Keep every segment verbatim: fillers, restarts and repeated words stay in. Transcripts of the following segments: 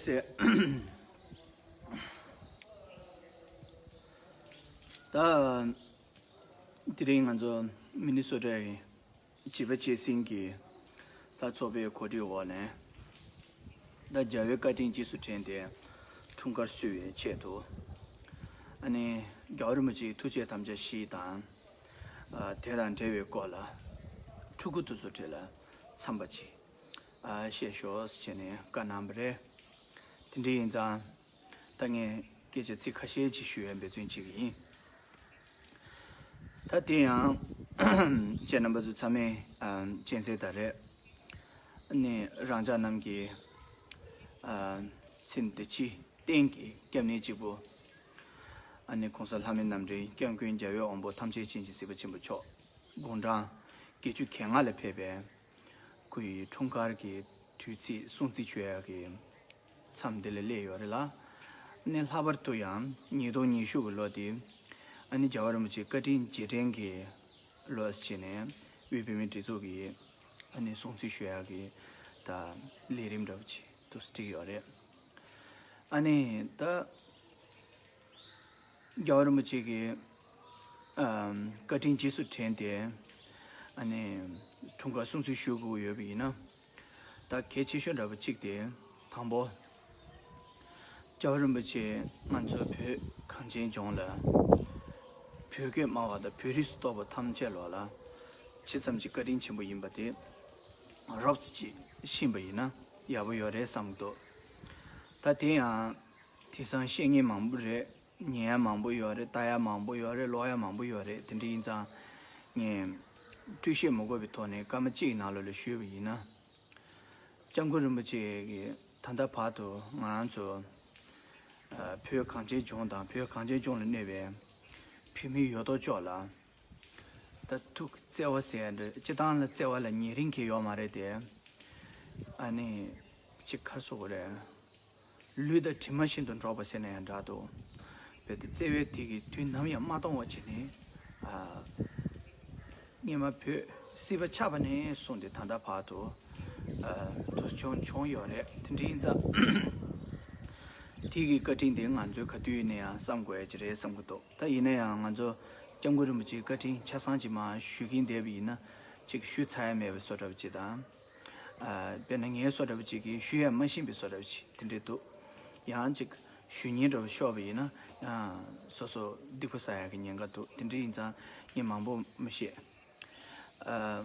ཟེར། ད་དེ་རིང་ང་ཚོ་མི་ནི་སོ་ཊའི་བྱིས་པ་སྐྱེད་སྲིང་གི་ད་ཚོགས་པའི་གོ་སྒྲིག་འོག་ནས། ད་རྒྱལ་བའི་བཀའ་དྲིན་རྗེས་སུ་དྲན་ཏེ་འཁྲུངས་སྐར་བསུ་བའི་ཆེད་དུ། ཨ་ནི་རྒྱལ་བ་རིན་པོ་ཆེའི་ཐུགས་བསྐྱེད་དམ་བཅའ་བཞི་དང་། ཨ་དེ་དང་འབྲེལ་བའི་སྐོར་ལ་ཕྲུ་གུ་དེ་ཚོ་གྲས་ལ་འཚམས་པ་ཅིག་ཨ་བཤད་ཤོག་ཟེར་བྱས་ནས་བཀའ་གནང་བ་རེད། དེ་འདྲ་ཡིན་ཙང་། ད་ངས་སྐད་ཆ་ཚིག་ཁ་ཤས་ཅིག་ཞུ་ཡའི་འབད་བརྩོན་བྱེད་ཀྱི་ཡིན། ད་དེ་ཡང་ཁྱེད་རྣམ་པ་ཚོ་ཚང་མས་ཨ་མཁྱེན་གསལ་ལྟར་རེད། ཨ་ནི་རང་ཅག་རྣམས་ཀྱི་ཨ་མཚན་དེ་ཕྱི་རྟེན་གྱི་སྐྱབས་གནས་གཅིག་པུ། ཨ་ནི་གོང་ས་ལྷ་མི་རྣམ་འདྲེན་སྐྱབས་མགོན་རྒྱལ་བའི་དབང་པོ་ཐམས་ཅད་མཁྱེན་ཅིང་གཟིགས་པ་ཆེན་པོ་མཆོག་དགུང་གྲངས་བརྒྱད་ཅུ་གྱ་ལྔ་ལ་ཕེབས་པའི་སྐུ་ཡི་འཁྲུངས་སྐར་གྱི་དུས་ཚིགས་སྲུང་བརྩི་ཞུ་ཡག་གི་མཚམས་འདི་ལ་སླེབས་ཡོད་རེད་ལ། ཨ་ནི་ལྷག་པར་དུ་ཡང་ཉིས་སྟོང་ཉི་ཤུ་གི་ལོ་འདི་ཨ་ནི་རྒྱལ་བ་རིན་པོ་ཆེ་བཀའ་དྲིན་རྗེས་དྲན་གྱི་ལོ་ཟེར་ནས་དབུས་བོད་མིའི་སྒྲིག་འཛུགས་ཀྱི་ཨ་ནི་སྲུང་བརྩི་ཞུ་ཡག་གི་ད་ལས་རིམ་འདྲ་པོ་ཅིག་ཏུ་བསྒྲིགས་ཡོད་རེད། ཨ་ནི་ད། རྒྱལ་བ་རིན་པོ་ཆེ་གི་ཨམ་བཀའ་དྲིན་རྗེས་སུ་དྲན་ཏེ། ཨ་ནི་འཁྲུངས་སྐར་སྲུང་བརྩི་ཞུ་དགོས་ཡོད་པ་ཡིན་ན། ད་གལ་ཆེ་ཤོས་འདྲ་པོ་གཅིག་དེ། དང་པོ། རྒྱལ་བ་རིན་པོ་ཆེ་ང་ཚོ་བོད་གངས་ཅན་ལྗོངས་ལ། བོད་སྐད་སྨྲ་བ་དང་བོད་རིགས་སུ་གཏོགས་པ་ཐམས་ཅད་ལོག་ལ། ཇི་ཙམ་གྱི་བཀའ་དྲིན་ཆེན་པོ་ཡིན་པ་དེ། རོབ་ཙམ་ཅིག་ཤེས་པ་ཡིན་ན་ཡག་པོ་ཡོད་རེད་བསམ་གྱི་འདུག་ད་དེ་ཡང་། དེང་སང་བཤད་མཁན་མང་པོ་རེད། ཉན་ཡ་མང་པོ་ཡོད་རེད། ལྟ་ཡ་མང་པོ་ཡོད་རེད། ཀློག་ཡ་མང་པོ་ཡོད་རེད། དེ་འདྲ་ཡིན་ཙང་། ངས་འགྲེལ་བཤད་མ་དགོས་པའི་ཐོག་ནས་སྐར་མ་གཅིག་གི་ནང་ལོགས་ལ་ཞུས་པ་ཡིན་ན། སྐྱབས་མགོན་རིན་པོ་ཆེ་གིས་ད་ལྟ་བར་དུ་ང་རང་ཚོ་ཨ་བོད་གངས་ཅན་ལྗོངས་དང་བོད་གངས་ཅན་ལྗོངས་ལ་གནས་པའི་བོད་མི་ཡོད་དོ་ཅོག་ལ། ད་ཐུགས་བརྩེ་བ་ཟེར་ཡ་འདྲ། སྤྱིར་བཏང་ལ་བརྩེ་བ་ལ་ཉེ་རིང་གང་ཡང་ཡོད་མ་རེད་དེ། ཨ་ནི་གཅིག་ག་རེ་ཟེར་དགོས་རེད། ལུས་དང་གྲིབ་མ་བཞིན་དུ་འགྲོགས་པ་ཟེར་ན་ཡང་འདྲ་འདུག་བོད་དེ་བརྩེ་བའི་དེ་གིས་དུས་ནམ་ཡང་མ་སྟོངས་པ་བྱས་ནས། ཨ་སྔོན་མ་བོད་སྲིད་པ་ཆགས་པ་ནས་བཟུང་སྟེ་ད་ལྟ་བར་དུ་ཨ་དུས་བྱུང་བྱུང་ཡོད་རེད། དེ་འདྲ་ཡིན་ཙང་། དེ་གི་བཀའ་དྲིན་དེ་ང་ཚོས་ག་དུས་ཡིན་ན་ཡང་བསམ་དགོས་ཡ་ཅིག་རེད་བསམ་གྱི་འདུག་ད་ཡིན་ན་ཡང་ང་ཚོ་སྐྱབས་མགོན་རིན་པོ་ཆེའི་བཀའ་དྲིན་ཆ་ཚང་ཅིག་མར་ཞུ་གིན་བསྡད་པ་ཡིན་ན་ཅིག་ཞུ་ཚར་ཡ་མེད་པའི་བཟོ་འདྲ་པོ་ཅིག་དང་། ཨ་དཔེར་ན་ངའི་བཟོ་འདྲ་པོ་ཅིག་གིས་ཞུ་ཡ་མ་ཤེས་པའི་བཟོ་འདྲ་པོ་ཅིག་དེ་འདྲ་འདུག་ཡང་ཅིག་ཞུ་ཉན་འདྲ་པོ་ཤོར་བ་ཡིན་ན་ཡང་སོ་སོ་སྡིག་པ་བསགས་ཡ་གི་ཉེན་ཁ་འདུག་དེ་འདྲ་ཡིན་ཙང་ངས་མང་པོ་མི་བཤད། ཨ་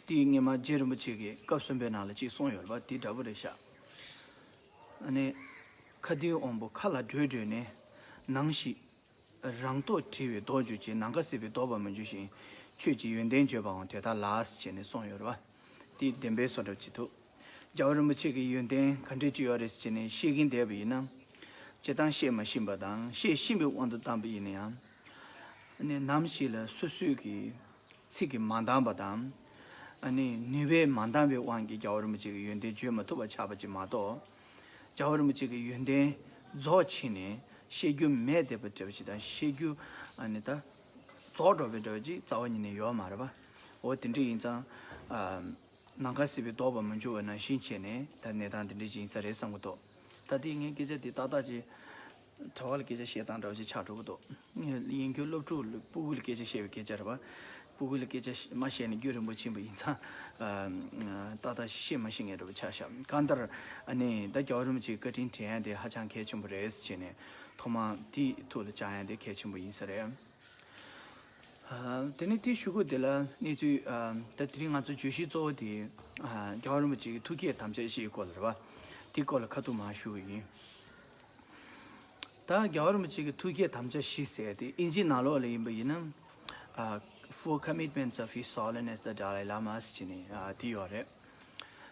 དེ་སྔོན་མ་རྗེ་རིན་པོ་ཆེ་གིས་སྐབས་གསུམ་པའི་ནང་ལ་ཅིག་གསུངས་ཡོད་རེད་པ། དེ་འདྲ་པོ་རེད་ཤག་ཨ་ནི། མཁའ་ལྡིང་དབང་པོ་མཁའ་ལ་བགྲོད་བགྲོད་ནས། ནང་ཞིག་རང་རྟོག་བྲལ་བའི་མདོག་གྱུར་ཅིང་། ནམ་མཁའ་སྲིད་པའི་ལྡོག་པར་མི་འགྱུར་ཞིང་། ཆོས་ཀྱི་ཡོན་ཏན་བརྗོད་པའང་དེ་ལྟར་ལགས་ཟེར་བྱས་ནས་གསུངས་ཡོད་རེད་པ། དེ་བདེན་པའི་བཟོ་འདྲ་ཅིག་འདུག་རྒྱལ་བ་རིན་པོ་ཆེ་གི་ཡོན་ཏན་ག་འདྲས་ཅིག་ཡོད་རེད་ཟེར་བྱས་ནས་བཤད་ཀྱིན་བསྡད་པ་ཡིན་ན། སྤྱིར་བཏང་བཤད་མ་ཤེས་པ་དང་བཤད་ཤེས་པའི་དབང་དུ་བཏང་པ་ཡིན་ན་ཡང་། ཨ་ནི་ནམ་ཞིག་ལ་སོ་སོའི་གི་ཚིག་གིས་མ་འདང་བ་དང་། ཨ་ནི་ནུས་པས་མ་འདང་བའི་དབང་གིས་རྒྱལ་བ་རིན་པོ་ཆེ་གི་ཡོན་ཏན་བརྗོད་མ་ཐུབ་པ་ཆགས་པ་ཅིག་མ་གཏོགས། རྒྱལ་བ་རིན་པོ་ཆེ་གི་ཡོན་ཏན་རྫོགས་ཕྱིན་ནས་བཤད་རྒྱུ་མེད་བསྡད་པ་འདྲ་བ་ཅིག་དང་། བཤད་རྒྱུ་ཨ་ནི་ད་རྫོགས་འགྲོ་བའི་འདྲ་བ་ཅིག་རྩ་བ་ཉིད་ནས་ཡོད་མ་རེད་པ། འོ་དེ་འདྲ་ཡིན་ཙང་། ཨ་ནམ་མཁའ་སྲིད་པའི་ལྡོག་པ་མི་འགྱུར་བ་ནང་བཞིན་བྱས་ནས་ད་གནས་སྟངས་དེ་འདྲ་ཅིག་ཡིན་ས་རེད་བསམ་གྱི་འདུག་ད་དེ་ངས་སྐད་ཆ་དེ་ཏག་ཏག་ཅིག་གྲྭ་པ་ལ་སྐད་ཆ་བཤད་སྟངས་འདྲ་བ་ཞིག་ཆགས་འགྲོ་གི་འདུག་ངས་ཡིན་རྒྱུ་སློབ་ཕྲུག་ལ་སྤུ་གུ་ལ་སྐད་ཆ་བཤད་པའི་སྐད་ཆ་རེད་པ། སྤུ་གུ་ལ་སྐད་ཆ་མ་བཤད་ན་རྒྱུན་རིང་པོ་ཕྱིན་པ་ཡིན་ཙང་། ཏག་ཏག་བཤད་མ་ཤེས་མཁན་འདྲ་པོ་ཆགས་ཤག་གང་ལྟར་ཨ་ནི་ད་རྒྱལ་བ་རིན་པོ་ཆེའི་བཀའ་དྲིན་དྲན་ཡ་དེ་ཧ་ཅང་གལ་ཆེན་པོ་རེད་ཟེར་བྱས་ནས་ཐོག་མར་དེའི་ཐོག་ལ་བཅར་ཡ་དེ་གལ་ཆེན་པོ་ཡིན་ས་རེད། ཨ་དེ་ནས་དེའི་གཞུག་གུ་དེ་ལ་གནས་ཚུལ་ཨ་ད་དེ་རིང་ང་ཚོ་བརྗོད་གཞི་གཙོ་བོ་དེ་ཨ་རྒྱལ་བ་རིན་པོ་ཆེ་གི་ཐུགས་བསྐྱེད་དམ་བཅའ་བཞིའི་སྐོར་ལ་རེད་པ། དེའི་སྐོར་ལ་ཁ་ཐུག་མར་ཞུ་གི་ཡིན། ད་རྒྱལ་བ་རིན་པོ་ཆེ་གི་ཐུགས་བསྐྱེད་དམ་བཅའ་བཞི་ཟེར་དེ་ཨིན་ཇིའི་ནང་ལོགས་ལ་ཡིན་པ་ཡིན་ན། ཨ་Four commitments of His Holiness the Dalai Lama ཟེར་ནས་ཨ་དེ་ཡོད་རེད།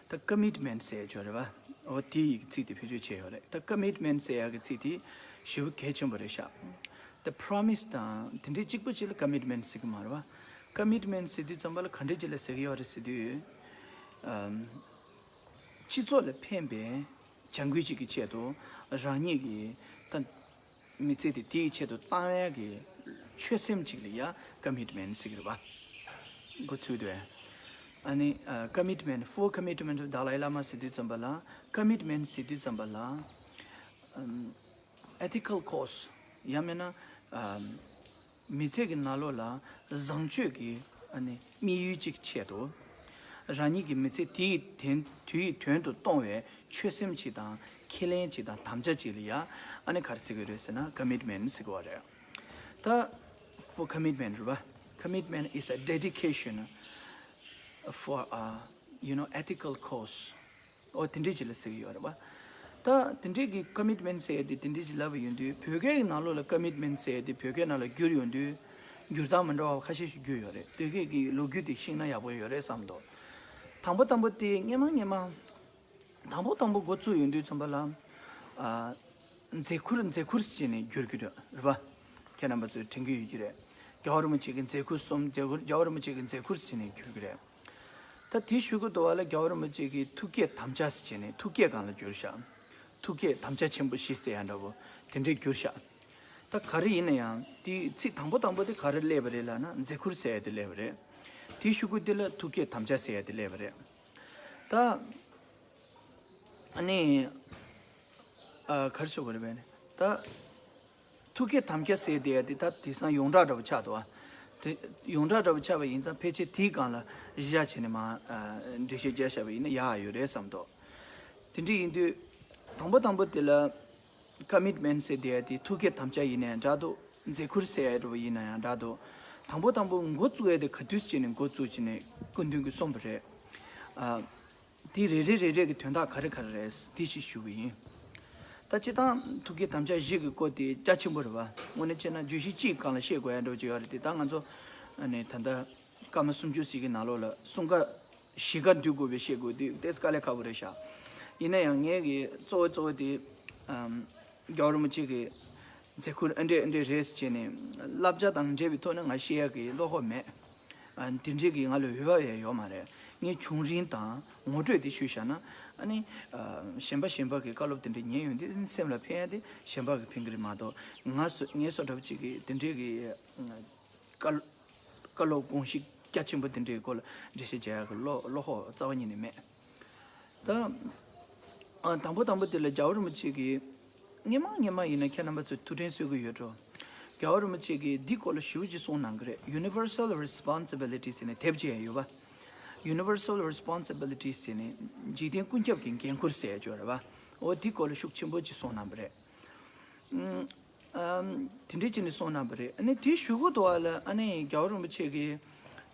ད་ཀ་མིཊ་མེནཊ་ཟེར་ཡ་ཅིག་ཡོད་རེད་པ། འོ་དེ་ཡི་ཚིག་དེ་བེད་སྤྱོད་བྱས་ཡོད་རེད། ད་ཀ་མིཊ་མེནཊ་ཟེར་ཡ་གི་ཚིག་དེ་ཞེ་པོ་གལ་ཆེན་པོ་རེད་ཤག་ད་པྲོ་མི་སི་དང་དེ་འདྲའི་གཅིག་པ་ཅིག་ལ་ཀ་མིཊ་མེནཊ་ཟེར་གི་མ་རེད་པ། ཀ་མིཊ་མེནཊ་ཟེར་དུས་ཙམ་པ་ལ་ག་འདྲ་ཅིག་ལ་ཟེར་གི་ཡོད་རེད་ཟེར་དུས། ཨམ། སྤྱི་ཚོགས་ལ་ཕན་པའི་བྱ་འགུལ་ཅིག་གི་ཆེད་དུ་རང་ཉིད་ཀྱི་ད་མི་ཚེ་དེ་དེའི་ཆེད་དུ་བཏང་ཡ་གི་ཆོད་སེམས་ཅིག་ལ་ཡ་ཀ་མིཊ་མེནཊ་ཟེར་གི་རེད་པ། མགོ་ཚོས་དུས། ཨ་ནི་ཨ་commitment, full commitment of Dalai Lama ཟེར་དུས་ཙམ་པ་ལ། commitment ཟེར་དུས་ཙམ་པ་ལ་ཨམ་ethical course ཡང་མིན་ན་ཨམ་མི་ཚེ་གི་ནང་ལོགས་ལ་བཟང་སྤྱོད་ཀྱི་ཨ་ནི་དམིགས་ཡུལ་གཅིག་ཆེད་དུ། རང་ཉིད་ཀྱི་མི་ཚེ་དེའི་དོན་དུ་ཡི་དོན་དུ་གཏོང་བའི་ཆོད་སེམས་གཅིག་དང་ཁས་ལེན་གཅིག་དང་དམ་བཅའ་གཅིག་ལ་ཡ་ཨ་ནི་ག་རེ་ཟེར་གི་རེད་ཟེར་ན་commitment ཟེར་གི་བ་རེད། ད་for commitment རེད་བ། Commitment is a dedication for a, you know, ethical cause. ཨོ་དེ་འདྲས་ཅིག་ལ་ཟེར་གི་ཡོད་རེད་བ། ད་དེ་འདྲས་ཀྱི་commitment ཟེར་ཡ་དེ་དེ་འདྲས་ཅིག་ལབ་པ་ཡིན་དུས་བོད་སྐད་ཀྱི་ནང་ལོགས་ལ་commitment ཟེར་ཡ་དེ་བོད་སྐད་ནང་ལ་བསྒྱུར་ཡོང་དུས་འགྱུར་སྟངས་མི་འདྲ་བ་ཁ་ཤས་ཤིག་བསྒྱུར་ཡོད་རེད། བོད་སྐད་ཀྱི་ལོ་རྒྱུས་དེ་ཤེས་ན་ཡག་པོ་ཡོད་རེད་བསམ་འདུག་དང་པོ་དང་པོ་དེ་སྔན་མ་སྔན་མ། དང་པོ་དང་པོ་འགོ་བཙུགས་ཡོང་དུས་ཙམ་པ་ལ། ཨ། མཛད་ཁུར་མཛད་ཁུར་ཟེར་ནས་བསྒྱུར་གྱི་རེད་བ། ཁྱེད་རྣམ་པ་ཚོས་དྲན་གྱི་ཡོད་ཀྱི་རེད། རྒྱལ་བ་རིན་པོ་ཆེ་གི་མཛད་ཁུར་གསུམ། རྒྱལ་བ་རིན་པོ་ཆེ་གི་མཛད་ཁུར་ཟེར་ནས་བསྒྱུར་གྱི་རེད། ད་དེའི་གཞུག་གུ་དུ་བ་ལ་རྒྱལ་བ་རིན་པོ་ཆེ་གི་ཐུགས་བསྐྱེད་དམ་བཅའ་ཟེར་ནས་ཐུགས་བསྐྱེད་སྒང་ལ་བསྒྱུར་ཤག་ཐུགས་བསྐྱེད་དམ་བཅའ་ཆེན་པོ་བཞི་ཟེར་ཡ་འདྲ་བོ་དེ་འདྲས་བསྒྱུར་ཤག་ད་ག་རེ་ཡིན་ན་ཡང་དེའི་ཚིག་དང་པོ་དང་པོ་དེ་ག་རེ་སླེབས་པ་རེད་ལབ་ན་མཛད་ཁུར་ཟེར་ཡ་དེ་སླེབས་པ་རེད། དེའི་གཞུག་གུ་དེ་ལ་ཐུགས་བསྐྱེད་དམ་བཅའ་ཟེར་ཡ་དེ་སླེབས་པ་རེད། ད། ཨ་ནི། ཨ་ག་རེ་ཞུ་དགོས་རེད་པས་ནི། ད། ཐུགས་བསྐྱེད་དམ་བཅའ་ཟེར་དེ་ཡ་དེ་ད་དེང་སང་ཡོངས་གྲགས་འདྲ་པོ་ཆགས་འདུག་ཨ། དེ་ཡོངས་གྲགས་འདྲ་པོ་ཆགས་པ་ཡིན་ཙང་ཕལ་ཆེར་དེའི་སྒང་ལ་གཞི་བཞག་བྱས་ནས་མར་ཨ་འགྲེལ་བཤད་རྒྱག་བཞག་པ་ཡིན་ན་ཡག་ཡོད་རེད་བསམ་འདུག་དེ་འདྲ་ཡིན་དུས། དང་པོ་དང་པོ་དེ་ལ། commitment ཟེར་དེ་ཡ་དེ་ཐུགས་བསྐྱེད་དམ་བཅའ་ཡིན་ནའང་འདྲ་འདུག་མཛད་ཁུར་ཟེར་ཡ་འདྲ་པོ་ཡིན་ནའང་འདྲ་འདུག་དང་པོ་དང་པོ་འགོ་བཙུགས་ཡ་དེ་ག་དུས་བྱས་ནས་འགོ་བཙུགས་བྱས་ནས་སྐུ་མདུན་གྱིས་གསུངས་པ་རེད། ཨ། དེ་རེ་རེ་རེ་རེ་གི་དོན་དག་ག་རེ་ག་རེ་རེད་དེ་ཞིག་ཞུ་གི་ཡིན། ད་སྤྱིར་བཏང་ཐུགས་བསྐྱེད་དམ་བཅའ་བཞི་གི་སྐོར་དེ་རྒྱ་ཆེན་པོ་རེད་བ། དངོས་གནས་བྱས་ན་བརྗོད་གཞི་གཅིག་སྒང་ལ་བཤད་དགོས་ཡ་འདྲ་པོ་ཅིག་ཡོད་རེད་དེ། ད་ང་ཚོ་ཨ་ནི་ད་ལྟ་སྐར་མ་སུམ་ཅུ་ཞིག་གི་ནང་ལོགས་ལ་གསུམ་ཀ་བཞི་ཀ་འདུས་དགོས་པའི་བཤད་དགོས་དུས་དེ་དཀའ་ལས་ཁག་པོ་རེད་ཤག་ཡིན་ན་ཡང་ངས་གི་གཙོ་བོ་གཙོ་བོ་དེ་ཨམ་རྒྱལ་བ་རིན་པོ་ཆེ་གི་མཛད་ཁུར་ཨ་འདྲས་ཨ་འདྲས་རེད་ཟེར་བྱས་ནས་བསླབ་བྱ་དང་འབྲེལ་བའི་ཐོག་ནས་ང་བཤད་ཡ་གི་བློ་ཁོག་མེད། ཨ་དེ་འདྲས་གི་ང་ལ་འོས་བབ་ཡང་ཡོད་མ་རེད། ངས་བྱུང་རིམ་དང་ངོ་སྤྲོད་དེ་ཞུས་བཞག་ན་ཨ་ནི་ཨ་གཞན་པ་གཞན་པ་གི་བཀའ་སློབ་དེ་འདྲས་ཉན་ཡོང་དུས་སེམས་ལ་ཕན་ཡ་དེ་གཞན་པ་གི་ཕན་གི་རེད་མ་གཏོགས་ང་སོ་ངའི་སོ་འདྲ་པོ་ཅིག་གི་དེ་འདྲས་གི་བཀའ་བཀའ་སློབ་དགོངས་གཞི་རྒྱ་ཆེན་པོ་དེ་འདྲའི་སྐོར་ལ་འགྲེལ་བཤད་བྱེད་ཡག་གི་བློ་བློ་ཁོག་རྩ་བ་ཉིད་ནས་མེད། ད། ཨ་དང་པོ་དང་པོ་དེ་ལ་རྒྱལ་བ་རིན་པོ་ཆེ་གིས་སྔན་མ་སྔན་མ་ཡིན་ན་ཁྱེད་རྣམ་པ་ཚོས་ཐུགས་དྲན་གསོས་ཀྱི་ཡོད་འགྲོ། རྒྱལ་བ་རིན་པོ་ཆེ་གིས་འདི་སྐོར་ལ་ཞེ་པོ་ཅིག་གསུངས་གནང་གི་རེད། Universal Responsibility ཟེར་ནས་དེབ་ཅིག་ཡང་ཡོད་པ། Universal Responsibility ཟེར་ནས་འཇིག་རྟེན་ཀུན་ཁྱབ་ཀྱི་འགན་ཁུར་ཟེར་ཡ་ཅིག་ཡོད་རེད་པ། འོ་འདི་སྐོར་ལ་ཤུགས་ཆེན་པོ་ཅིག་གསུངས་གནང་བ་རེད། ཨམ། ཨམ། དེ་འདྲས་བྱས་ནས་གསུངས་གནང་བ་རེད། ཨ་ནི་དེའི་གཞུག་གུ་དུ་བ་ལ་ཨ་ནི་རྒྱལ་བ་རིན་པོ་ཆེ་གིས་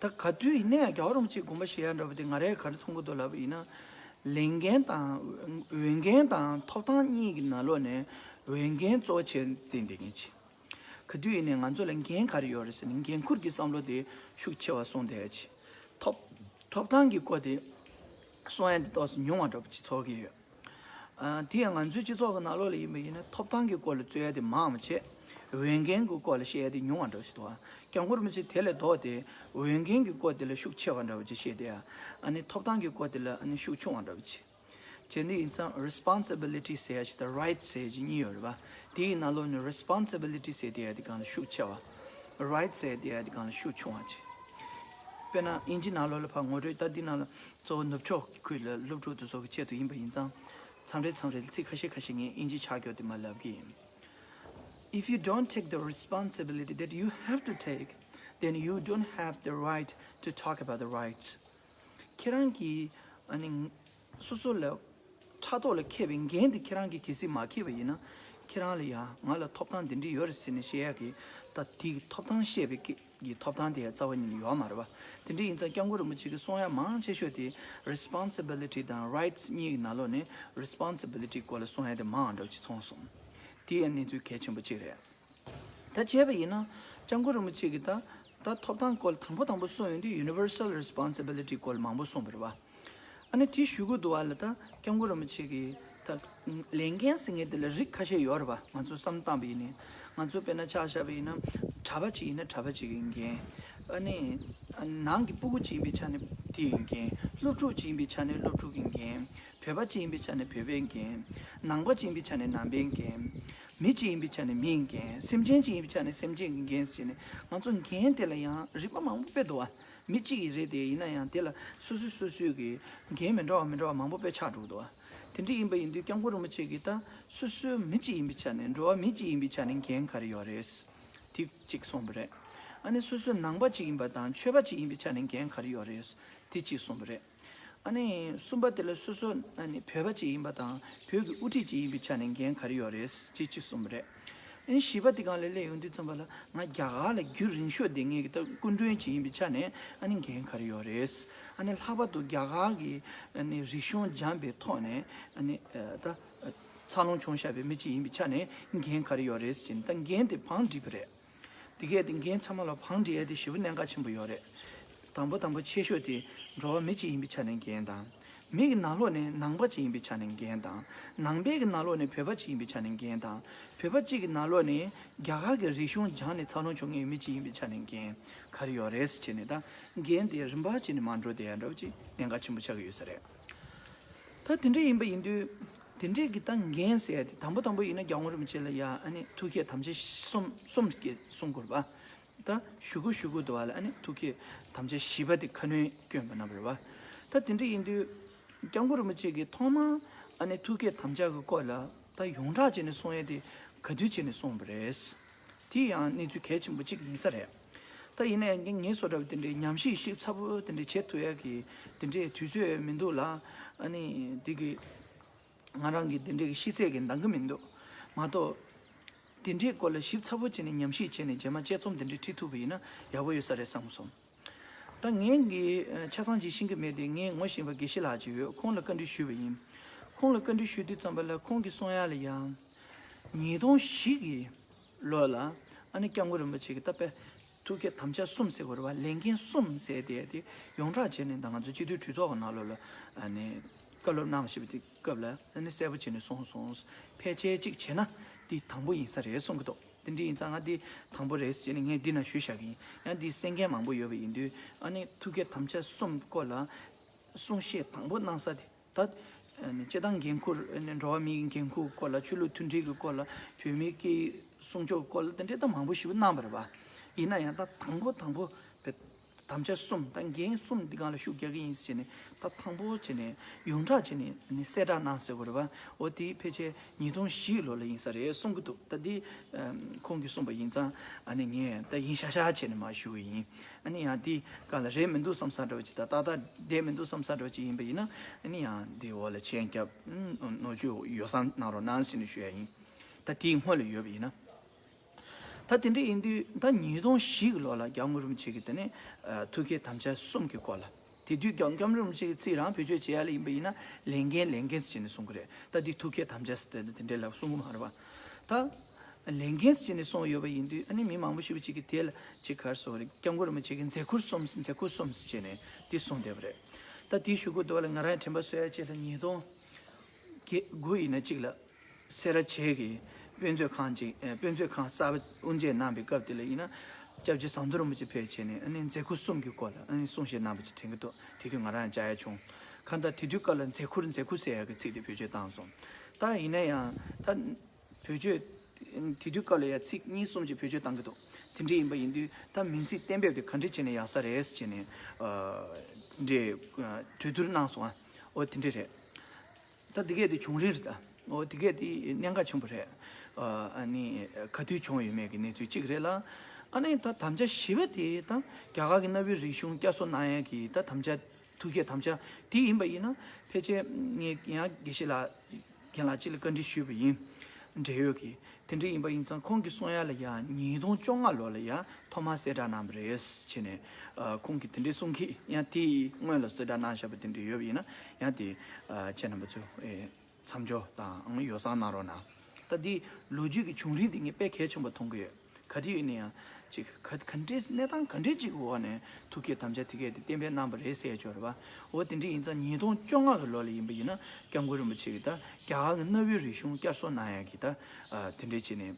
ད་ག་དུས་ཡིན་ནའི་རྒྱལ་བ་རིན་པོ་ཆེའི་དགོངས་པ་བཞེས་ཡ་འདྲ་པོ་དེ་ང་རས་ག་རེ་མཐོང་གི་འདུག་ལབ་པ་ཡིན་ན། ལས་འགན་དང་འོས་འགན་དང་ཐོབ་ཐང་གཉིས་ཀྱི་ནང་ལོགས་ནས་འོས་འགན་གཙོ་ཆེར་འཛིན་བསྡད་མཁན་ཅིག་ག་དུས་ཡིན་ནའི་ང་ཚོ་ལ་འགན་ག་རེ་ཡོད་རེད་ཟེར་ནས་འགན་ཁུར་གྱི་བསམ་བློ་དེ་ཤུགས་ཆེ་བ་གསུངས་བསྡད་ཡ་ཅིག་ཐོབ་ཐོབ་ཐང་གི་སྐོར་དེ་གསུང་ཡ་དེ་ཏོག་ཙམ་ཉུང་བ་འདྲ་པོ་ཅིག་ཚོར་གྱི་ཡོད། ཨ། དེ་ཡང་ང་ཚོའི་སྤྱི་ཚོགས་ཀྱི་ནང་ལོགས་ལ་ཡིན་པ་ཡིན་ན་ཐོབ་ཐང་གི་སྐོར་ལ་རྩོད་ཡ་དེ་མང་བ་བྱས། འོས་འགན་གྱི་སྐོར་ལ་བཤད་ཡ་དེ་ཉུང་བ་འདྲ་བོ་ཞིག་འདུག་ཨ། སྐྱབས་མགོན་རིན་པོ་ཆེ་དེ་ལས་ལྡོག་སྟེ་འོས་འགན་གྱི་སྐོར་དེ་ལ་ཤུགས་ཆེ་བ་འདྲ་བོ་ཅིག་བཤད་དེ་ཡ། ཨ་ནི་ཐོབ་ཐང་གི་སྐོར་དེ་ལ་ཨ་ནི་ཤུགས་ཆུང་བ་འདྲ་བོ་ཅིག་བྱས་ནས་ཡིན་ཙང་responsibility ཟེར་ཡ་ཞིག་དང་rights ཟེར་ཡ་ཞིག་གཉིས་ཡོད་རེད་པ། དེའི་ནང་ལོགས་ནས་responsibility ཟེར་དེ་ཡ་དེ་སྒང་ལ་ཤུགས་ཆེ་བ། rights ཟེར་དེ་ཡ་དེ་སྒང་ལ་ཤུགས་ཆུང་བ་ཅིག་དཔེར་ན་དབྱིན་ཇི་ནང་ལོགས་ལ་ཕར་ངོ་སྤྲོད་ད་འདི་ནང་ལ་གཙོ་བོ་ནུབ་ཕྱོགས་ཁུལ་ལ་སློབ་ཕྲུག་དེ་ཚོ་གི་ཆེད་དུ་ཡིན་པ་ཡིན་ཙང་། མཚམས་རེ་མཚམས་རེ་ལ་ཚིག་ཁ་ཤས་ཁ་ཤས་ངས་དབྱིན་ཇི་ཆག་སྐྱོར་དེ་མར་ལབ་ཀྱི་ཡིན། If you don't take the responsibility that you have to take, then you don't have the right to talk about the rights. ཁྱེད་རང་གིས་ཨ་ནི་སོ་སོ་ལ་ཕྲག་ཐོག་ལ་འཁེལ་བའི་འགན་དེ་ཁྱེད་རང་གིས་གལ་སྲིད་མ་འཁྱེར་བ་ཡིན་ན། ཁྱེད་རང་ལ་ཡང་ང་ལ་ཐོབ་ཐང་འདི་འདྲ་ཡོད་རེད་ཟེར་ནས་བཤད་ཡག་གི་ད་དེ་གི་ཐོབ་ཐང་བཤད་པའི་སྐད་ཀྱི་ཐོབ་ཐང་དེ་ཡང་རྩ་བ་ཉིད་ནས་ཡོད་མ་རེད་པ། དེ་འདྲ་ཡིན་ཙང་སྐྱབས་མགོན་རིན་པོ་ཆེ་གིས་གསུང་ཡ་མང་ཆེ་ཤོས་དེ་responsibility དང་rights གཉིས་ཀྱི་ནང་ལོགས་ནས་responsibility སྐོར་ལ་གསུང་ཡ་དེ་མང་བ་འདྲ་བོ་ཅིག་མཐོང་སོང་། དེ་ཡང་གནས་ཚུལ་གལ་ཆེན་པོ་གཅིག་རེད། ད་བྱས་པ་ཡིན་ན་སྐྱབས་མགོན་རིན་པོ་ཆེ་གིས་ད་ད་ཐོབ་ཐང་སྐོར་ལ་དང་པོ་དང་པོ་གསུངས་ཡོང་དུས་universal responsibility སྐོར་ལ་མང་པོ་གསུངས་པ་རེད་པ། ཨ་ནི་དེའི་གཞུག་གུ་དུ་བ་ལ་ད་སྐྱབས་མགོན་རིན་པོ་ཆེ་གིས་ད་ལས་འགན་ཟེར་མཁན་དེ་ལ་རིགས་ཁ་ཤས་ཡོད་རེད་པ། ང་ཚོ་བསམ་བློ་བཏང་པ་ཡིན་ནའི། ང་ཚོ་དཔེར་ན་ཆ་བཞག་པ་ཡིན་ན་གྲྭ་པ་ཅིག་ཡིན་ན་གྲྭ་པ་ཅིག་གི་འགན། ཨ་ནི་ནང་གི་སྤུ་གུ་ཅིག་ཡིན་པའི་ཆ་ནས་དེ་ཡི་འགན། སློབ་ཕྲུག་ཅིག་ཡིན་པའི་ཆ་ནས་སློབ་ཕྲུག་གི་འགན། བོད་པ་ཅིག་ཡིན་པའི་ཆ་ནས་བོད་པའི་འགན། ནང་པ་ཅིག་ཡིན་པའི་ཆ་ནས་ནང་པའི་འགན། མི་ཅིག་ཡིན་པའི་ཆ་ནས་མིའི་འགན། སེམས་ཅན་ཅིག་ཡིན་པའི་ཆ་ནས་སེམས་ཅན་གྱི་འགན་ཟེར་ནས་ང་ཚོ་འགན་དེ་ལ་ཡང་རིགས་པ་མང་པོ་དཔེ་འདུག་བ། མི་གཅིག་གི་རེད་དེ། ཡིན་ན་ཡང་དེ་ལ་སོ་སོ་སོ་སོའི་གི་འགན་མི་འདྲ་བ་མི་འདྲ་བ་མང་པོ་དཔེ་ཆགས་འགྲོ་གི་འདུག་བ། དེ་འདྲ་ཡིན་པ་ཡིན་དུས་སྐྱབས་མགོན་རིན་པོ་ཆེ་གིས་ད་སོ་སོའི་མི་གཅིག་ཡིན་པའི་ཆ་ནས། འགྲོ་བ་མི་གཅིག་ཡིན་པའི་ཆ་ནས་འགན་ག་རེ་ཡོད་རེད། དེ་གཅིག་གསུངས་པ་རེད། ཨ་ནི་སོ་སོའི་ནང་པ་གཅིག་ཡིན་པ་དང་ཆོས་པ་གཅིག་ཡིན་པའི་ཆ་ནས་འགན་ག་རེ་ཡོད་རེད། དེ་གཅིག་གསུངས་པ་རེད། ཨ་ནི་གསུམ་པ་དེ་ལ་སོ་སོ་ཨ་ནི་བོད་པ་གཅིག་ཡིན་པ་དང་བོད་ཀྱི་དབུ་ཁྲིད་གཅིག་ཡིན་པའི་ཆ་ནས་འགན་ག་རེ་ཡོད་རེད། ཅེས་གཅིག་གསུངས་པ་རེད། ཨ་ནི་བཞི་པ་དེ་སྒང་ལ་སླེབས་ཡོང་དུས་ཙམ་པ་ལ། ང་རྒྱ་གར་ལ་རྒྱུན་རིང་ཤོས་བསྡད་མཁན་གྱི་ད་སྐུ་མགྲོན་གཅིག་ཡིན་པའི་ཆ་ནས་ཨ་ནི་འགན་ག་རེ་ཡོད་རེད། ཨ་ནི་ལྷག་པར་དུ་རྒྱ་གར་གྱི་ཨ་ནི་རིག་གཞུང་སྦྱངས་པའི་ཐོག་ནས་ཨ་ནི་ད་འཚར་ལོངས་བྱུང་བཞག་པའི་མི་གཅིག་ཡིན་པའི་ཆ་ནས་འགན་ག་རེ་ཡོད་རེད་ཟེར་ནས། ད་འགན་དེ་བང་བསྒྲིགས་པ་རེད། དེ་གས་དེ་འགན་ཚང་མ་ལ་བང་བསྒྲིགས་ཡས་དེ་ཞེ་པོ་གནད་འགག་ཆེན་པོ་ཡོད་རེད། དང་པོ་དང་པོ་ཆེ་ཤོས་དེ་འགྲོ་བ་མི་གཅིག་ཡིན་པའི་ཆ་ནས་འགན་དང་། མི་གི་ནང་ལོགས་ནས་ནང་པ་གཅིག་ཡིན་པའི་ཆ་ནས་འགན་དང་། ནང་པའི་གི་ནང་ལོགས་ནས་བོད་པ་གཅིག་ཡིན་པའི་ཆ་ནས་འགན་དང་། བོད་པ་གཅིག་གི་ནང་ལོགས་ནས་རྒྱ་གར་གྱི་རིག་གཞུང་སྦྱངས་ནས་འཚར་ལོངས་བྱུང་མཁན་མི་གཅིག་ཡིན་པའི་ཆ་ནས་འགན་ག་རེ་ཡོད་རེད་ཟེར་བྱས་ནས། ད་འགན་དེ་རིམ་པ་བྱས་ནས་མར་འགྲོ་བསྡད་ཡ་འདྲ་བོ་ཅིག་གནད་འགག་ཆེན་པོ་ཆགས་ཀྱི་ཡོད་ས་རེད། ད་དེ་འདྲ་ཡིན་པ་ཡིན་དུས། དེ་འདྲའི་གི་ད་འགན་ཟེར་ཡ་དེ་དང་པོ་དང་པོ་ཡིན་ན་སྐྱབས་མགོན་རིན་པོ་ཆེ་ལ་ཡ་ཨ་ནི་ཐུགས་བསྐྱེད་དམ་བཅའ་གསུམ་གསུམ་གྱི་གསུང་དགོས་པ། ད་ཞུ་གུ་ཞུ་གུ་འདུག་བ་ལ། ཨ་ནི་ཐུགས་བསྐྱེད་དམ་བཅའ་བཞི་པ་དེ་ཁ་སྣོན་བསྐྱོན་པ་རྣམ་པ་རེད་བ། ད་དེ་འདྲ་ཡིན་དུས་སྐྱབས་མགོན་རིན་པོ་ཆེ་གིས་ཐོག་མར་ཨ་ནི་ཐུགས་བསྐྱེད་དམ་བཅའ་གི་སྐོར་ལ་ད་ཡོངས་གྲགས་བྱས་ནས་གསུང་ཡ་དེ་ག་དུས་བྱས་ནས་གསུངས་པ་རེད། དེ་ཡང་གནས་ཚུལ་གལ་ཆེན་པོ་གཅིག་ཡིན་ས་རེད། ད་ཡིན་ནའི་ངས་ངས་བཟོ་འདྲ་བ་དེ་འདྲའི་ཉམས་ཞིབ་ཞིབ་ཚགས་པོ་དེ་འདྲའི་བྱེད་ཐུབ་ཡ་གི་དེ་འདྲའི་དུས་ཚོད་མི་འདུག་ལ། ཨ་ནི་དེ་གི་ང་རང་གི་དེ་འདྲའི་གི་ཤེས་ཚད་ཀྱི་འདང་གི་མི་འདུག་མ་གཏོགས། དེ་འདྲའི་སྐོར་ལ་ཞིབ་ཚགས་པོ་བྱས་ནས་ཉམས་ཞིབ་བྱས་ནས་རྗེས་མ་དཔྱད་རྩོམ་དེ་འདྲའི་བྲིས་ཐུབ་པ་ཡིན་ན་ཡག་པོ་ཡོད་ས་རེད་བསམ་སོང་། ད་ངས་གི་ཆ་ཚང་ཅིག་ཤེས་ཀྱི་མེད་དེ། ངས་ངོ་ཤེས་པ་དགེ་བཤེས་ལགས་ཅིག་ཡོད། ཁོང་ལ་བཀའ་འདྲི་ཞུས་པ་ཡིན། ཁོང་ལ་བཀའ་འདྲི་ཞུ་དུས་ཙམ་པ་ལ་ཁོང་གིས་གསུང་ཡ་ལ་ཡང་། ཉིས་སྟོང་བཞི་གི་ལོ་ལ་ཨ་ནི་སྐྱབས་མགོན་རིན་པོ་ཆེ་གིས་ད་དཔེ་ཐུགས་བསྐྱེད་དམ་བཅའ་གསུམ་ཟེར་དགོས་རེད་བ། ལས་འགན་གསུམ་ཟེར་དེ་དེ་ཡོངས་གྲགས་བྱས་ནས་ད་ང་ཚོ་སྤྱི་འཐུས་གྲོས་ཚོགས་ཀྱི་ནང་ལོགས་ལ་ཨ་ནི་བཀའ་སློབ་གནང་བཞིན་པ་དེ་སྐབས་ལ་ཨ་ནི་གསལ་པོ་བྱས་ནས་གསུངས་སོང་། ཕལ་ཆེར་གཅིག་བྱས་ན་དེ་དང་པོ་ཡིན་ས་རེད་གསུང་གི་འདུག་དེ་འདྲ་ཡིན་ཙང་ང་འདི་དང་པོ་རེད་ཟེར་ནས་ངས་འདི་ན་ཞུས་བཞག་གི་ཡིན། ཡང་འདི་གསན་མཁན་མང་པོ་ཡོད་པ་ཡིན་དུས། ཨ་ནི་ཐུགས་བསྐྱེད་དམ་བཅའ་གསུམ་སྐོར་ལ་གསུང་བཤད་དང་པོ་གནང་ས་དེ། ད་ཨ་ནི་སྤྱི་བཏང་འགན་ཁུར། ཨ་ནི་འགྲོ་བ་མིའི་འགན་ཁུར་སྐོར་ལ། ཆོས་ལུགས་མཐུན་སྒྲིལ་གྱི་སྐོར་ལ། བོད་མིའི་སྐད་ཡིག་སྲུང་སྐྱོབ་སྐོར་ལ། དེ་འདྲའི་ད་མང་པོ་ཞིག་གནང་བ་རེད་བ། ཡིན་ན་ཡང་ད་དང་པོ་དང་པོ་བོད་དམ་བཅའ་གསུམ་དང་འགན་གསུམ་འདི་སྒང་ལ་ཤུགས་རྒྱག་གི་ཡིན་ཟེར་ནས། ད་དང་པོ་བྱས་ནས་ཡོངས་གྲགས་བྱས་ནས་ནི་གསལ་བསྒྲགས་གནང་ཟེར་དགོས་རེད་བ། འོ་དེ་ཕལ་ཆེར་ཉིས་སྟོང་བཞི་ལོ་ལ་ཡིན་ས་རེད་གསུང་གི་འདུག་ད་འདི་ཨམ་ཁོང་གིས་གསུངས་པ་ཡིན་ཙང་། ཨ་ནི་ངས་ད་ཡིན་ཤག་ཤག་བྱས་ནས་མར་ཞུ་གི་ཡིན། ཨ་ནི་ཡང་འདི་སྒང་ལ་རེད་མི་འདུག་བསམ་ས་འདྲ་བོ་ཅིག་ད་ཏག་ཏག་བསྡད་མི་འདུག་བསམ་ས་འདྲ་བོ་ཅིག་ཡིན་པ་ཡིན་ན། ཨ་ནི་ཡང་འདི་འོག་ལ་མཆན་རྒྱབ། ཨམ་ནོར་བཅོས་ཡོ་བསྲང་གནང་རོགས་གནང་ཟེར་ནས་ཞུ་ཡ་ཡིན། ད་དེའི་སྔོན་ལ་ཡོད་པ་ཡིན་ན། ད་དེ་འདྲ་ཡིན་དུས་ད་ཉིས་སྟོང་བཞི་གི་ལོ་ལ་སྐྱབས་མགོན་རིན་པོ་ཆེ་གིས་དེ་ནས་ཨ་ཐུགས་བསྐྱེད་དམ་བཅའ་གསུམ་གྱི་སྐོར་ལ། དེ་དུས་སྐྱབས་སྐྱབས་མགོན་རིན་པོ་ཆེ་གིས་ཚིག་རང་བེད་སྤྱོད་བྱེད་ཡ་ལ་ཡིན་པ་ཡིན་ན་ལས་འགན་ལས་འགན་ཟེར་ནས་གསུང་གི་རེད། ད་འདི་ཐུགས་བསྐྱེད་དམ་བཅའ་ཟེར་ཏེ་དེ་འདྲ་ལབ་གསུང་གི་མ་རེད་བ། ད་ལས་འགན་ཟེར་ནས་གསུངས་ཡོད་པ་ཡིན་དུས། ཨ་ནི་མི་མང་པོ་ཞིག་ཅིག་གིས་དེ་ལ་ཅིག་ག་རེ་ཟེར་དགོས་རེད། སྐྱབས་མགོན་རིན་པོ་ཆེ་གིས་མཛད་ཁུར་གསུམ་མཛད་ཁུར་གསུམ་ཟེར་བྱས་ནས་དེ་གསུངས་བསྡད་པ་རེད། ད་དེའི་གཞུག་གུ་དེ་བ་ལ་ང་རང་དྲན་པ་གསོ་ཡ་ཅིག་ལ་ཉིས་སྟོང་དགུ་ཡིན་ན་གཅིག་ལ། སེ་ར་བྱེས་ཀྱི་དཔེ་མཛོད་ཁང་ཅིག་ཨེ་དཔེ་མཛོད་ཁང་གསར་པ་དབུ་འབྱེད་གནང་བའི་སྐབས་དེ་ལ་ཡིན་ན། སྐྱབས་རྗེ་ཟམ་གདོང་རིན་པོ་ཆེ་ཕེབས་བྱས་ནས། ཨ་ནི་མཛད་ཁུར་གསུམ་གྱི་སྐོར་ལ་ཨ་ནི་གསུང་བཤད་གནང་བ་ཅིག་དྲན་གྱི་འདུག་དེ་དུས་ང་རང་ཡང་བཅར་ཡ་བྱུང་། གང་ལྟར་དེ་དུས་སྐབས་ལ་མཛད་ཁུར་མཛད་ཁུར་ཟེར་ཡ་གི་ཚིག་དེ་བེད་སྤྱོད་བཏང་སོང་། ད་ཡིན་ན་ཡང་ད་བེད་སྤྱོད་དེ་དུས་སྐབས་ལ་ཡ་ཚིག་གཉིས་གསུམ་ཅིག་བེད་སྤྱོད་བཏང་གི་འདུག་དེ་འདྲ་ཡིན་པ་ཡིན་དུས་ད་མིང་ཚིག་གཏན་འབེབས་དེ་ག་འདྲ་བྱས་ནས་ཡག་ས་རེད་ཟེར་ནས་ཨ་དེ་འདྲའི་གྲོས་བསྡུར་གནང་སོང་ཨ། འོ་དེ་འདྲ་རེད། ད་དེ་གས་དེ་བྱུང་རིམ་རེད་ད། འོ་དེ་གས་དེ་གནད་འགག་ཆེན་པོ་རེད། ཨ་ནི་ག་དུས་བྱུང་ཡོད་མེད་ཀྱི་གནས་ཚུལ་གཅིག་རེད་ལ། ཨ་ནི་ད་དམ་བཅའ་བཞི་པ་དེ་ད་རྒྱ་གར་གྱི་གནའ་བོའི་རིག་གཞུང་བསྐྱར་གསོ་གནང་ཡས་ཀྱི་ད་དམ་བཅའ་ཐུགས་བསྐྱེད་དམ་བཅའ་དེ་ཡིན་པ་ཡིན་ན། ཕལ་ཆེར་ངས་ཡང་དགེ་བཤེས་ལགས་རྒན་ལགས་གཅིག་ལ་བཀའ་འདྲི་ཞུས་པ་ཡིན། འབྲེལ་ཡོད་ཀྱི། དེ་འདྲ་ཡིན་པ་ཡིན་ཙང་ཁོང་གིས་གསུང་ཡ་ལ་ཡ་ཉིས་སྟོང་བཅོ་ལྔ་ལོ་ལ་ཡ་ཐོག་མར་གསལ་བསྒྲགས་གནང་བ་རེད་བྱས་ནས། ཨ་ཁོང་གིས་དེ་འདྲའི་གསུང་གི། ཡང་དེའི་སྔོན་ལ་གསལ་བསྒྲགས་གནང་བཞག་པ་དེ་འདྲ་ཡོད་པ་ཡིན་ན་ཡང་དེ་ཨ་ཁྱེད་རྣམ་པ་ཚོས་ཨེ་མཚམས་འཇོག་དང་ཡོ་བསྲང་གནང་རོགས་གནང་། ད་དེའི་ལོ་རྒྱུས་ཀྱི་བྱུང་རིམ་དེ་ངས་དཔེ་གལ་ཆེན་པོ་མཐོང་གི་ཡོད། ག་དུས་ཡིན་ན་ཡང་ཅིག་ག་ག་འདྲའི་གནས་སྟངས་ག་འདྲའི་ཅིག་གི་འོག་ནས་ཐུགས་བསྐྱེད་དམ་བཅའ་དེ་གས་དེ་གཏན་འབེབས་གནང་བ་རེད་ཟེར་ཡ་ཅིག་ཡོད་རེད་པ། འོ་དེ་འདྲ་ཡིན་ཙང་ཉིས་སྟོང་བཅོ་ལྔ་གི་ལོ་ལ་ཡིན་པ་ཡིན་ན་སྐྱབས་མགོན་རིན་པོ་ཆེ་གིས་ད་རྒྱ་གར་གྱི་གནའ་བོའི་རིག་གཞུང་བསྐྱར་གསོ་གནང་ཡ་གི་ད་ཨ་དེ་འདྲ་བྱས་ནས་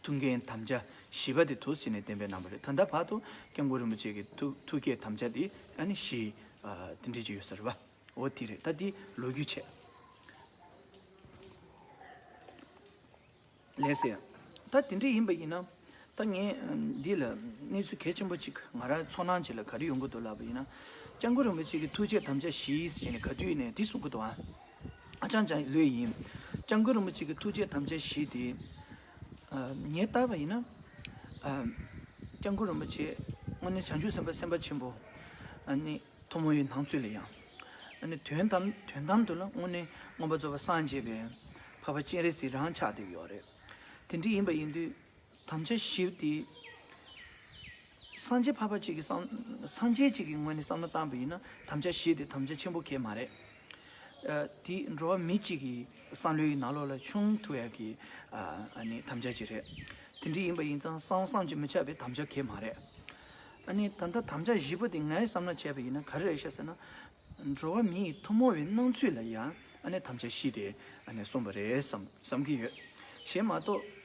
ཐུགས་འགན་དམ་བཅའ་བཞི་པ་དེ་འདུག་ཟེར་ནས་གཏན་འབེབས་གནང་བ་རེད། ད་ལྟ་བར་དུ་སྐྱབས་མགོན་རིན་པོ་ཆེ་གི་ཐུགས་ཐུགས་བསྐྱེད་དམ་བཅའ་དེ་ཨ་ནི་བཞི་ཨ་དེ་འདྲ་ཅིག་ཡོད་ས་རེད་པ། འོ་དེ་རེད། ད་དེ་ལོ་རྒྱུས་བྱས། ལགས་སེ། ད་དེ་འདྲ་ཡིན་པ་ཡིན་ན། ད་ངས་འདི་ལ་གནས་ཚུལ་གལ་ཆེན་པོ་གཅིག་ང་རང་ཚོར་སྣང་ཅིག་ལ་ག་རེ་ཡོང་གི་འདུག་ལབ་པ་ཡིན་ན། སྐྱབས་མགོན་རིན་པོ་ཆེ་གི་ཐུགས་བསྐྱེད་དམ་བཅའ་བཞི་ཟེར་ནས་ག་དུས་ནས་འདི་གསུང་གི་འདུག་ཨ། ཨ་ཅང་ཅང་ལོས་ཡིན། སྐྱབས་མགོན་རིན་པོ་ཆེ་གི་ཐུགས་བསྐྱེད་དམ་བཅའ་བཞི་དེ། ཨ། ངས་བལྟས་པ་ཡིན་ན། ཨ། སྐྱབས་མགོན་རིན་པོ་ཆེ་དངོས་གནས་བྱང་ཆུབ་སེམས་དཔའ་སེམས་དཔའ་ཆེན་པོ། ཨ་ནི་ཐུན་མོང་བའི་སྣང་ཚུལ་ལ་ཡང་། ཨ་ནི་དོན་དམ་དོན་དམ་དུ་ལ་དངོས་གནས་མངོན་པར་རྫོགས་པར་སངས་རྒྱས་པའི་འཕགས་པ་སྤྱན་རས་གཟིགས་རང་ཆགས་བསྡད་ཡོད་རེད། དེ་འདྲ་ཡིན་པ་ཡིན་དུས། དམ་བཅའ་བཞི་དེ། སངས་རྒྱས་འཕགས་པ་གཅིག་གི་བསམ། སངས་རྒྱས་གཅིག་གི་ངོས་ནས་བསམ་བློ་བཏང་པ་ཡིན་ན་དམ་བཅའ་བཞི་དེ་དམ་བཅའ་ཆེན་པོ་གང་ཡང་མ་རེད། ཨ། དེ་འགྲོ་བ་མི་གཅིག་གི་བསམ་བློའི་ནང་ལོགས་ལ་ཆུང་ཐུབ་ཡག་གི། ཨ། ཨ་ནི་དམ་བཅའ་ཅིག་རེད། དེ་འདྲ་ཡིན་པ་ཡིན་ཙང་བསམ་བསམ་གྱིས་མི་ཁྱབ་པའི་དམ་བཅའ་གང་ཡང་མ་རེད། ཨ་ནི་ད་ལྟ་དམ་བཅའ་བཞི་པོ་དེ་ངའི་བསམ་བློ་བྱས་པ་ཡིན་ན་ག་རེ་རེད་ཤག་ཟེར་ན། འགྲོ་བ་མིའི་ཐུན་མོང་བའི་སྣང་ཚུལ་ལ་ཡང་ཨ་ནི་དམ་བཅའ་བཞི་དེ་ཨ་ནི་གསུངས་པ་རེད་བསམ་བསམ་གྱི་ཡོད། གཞན་མ་གཏོགས།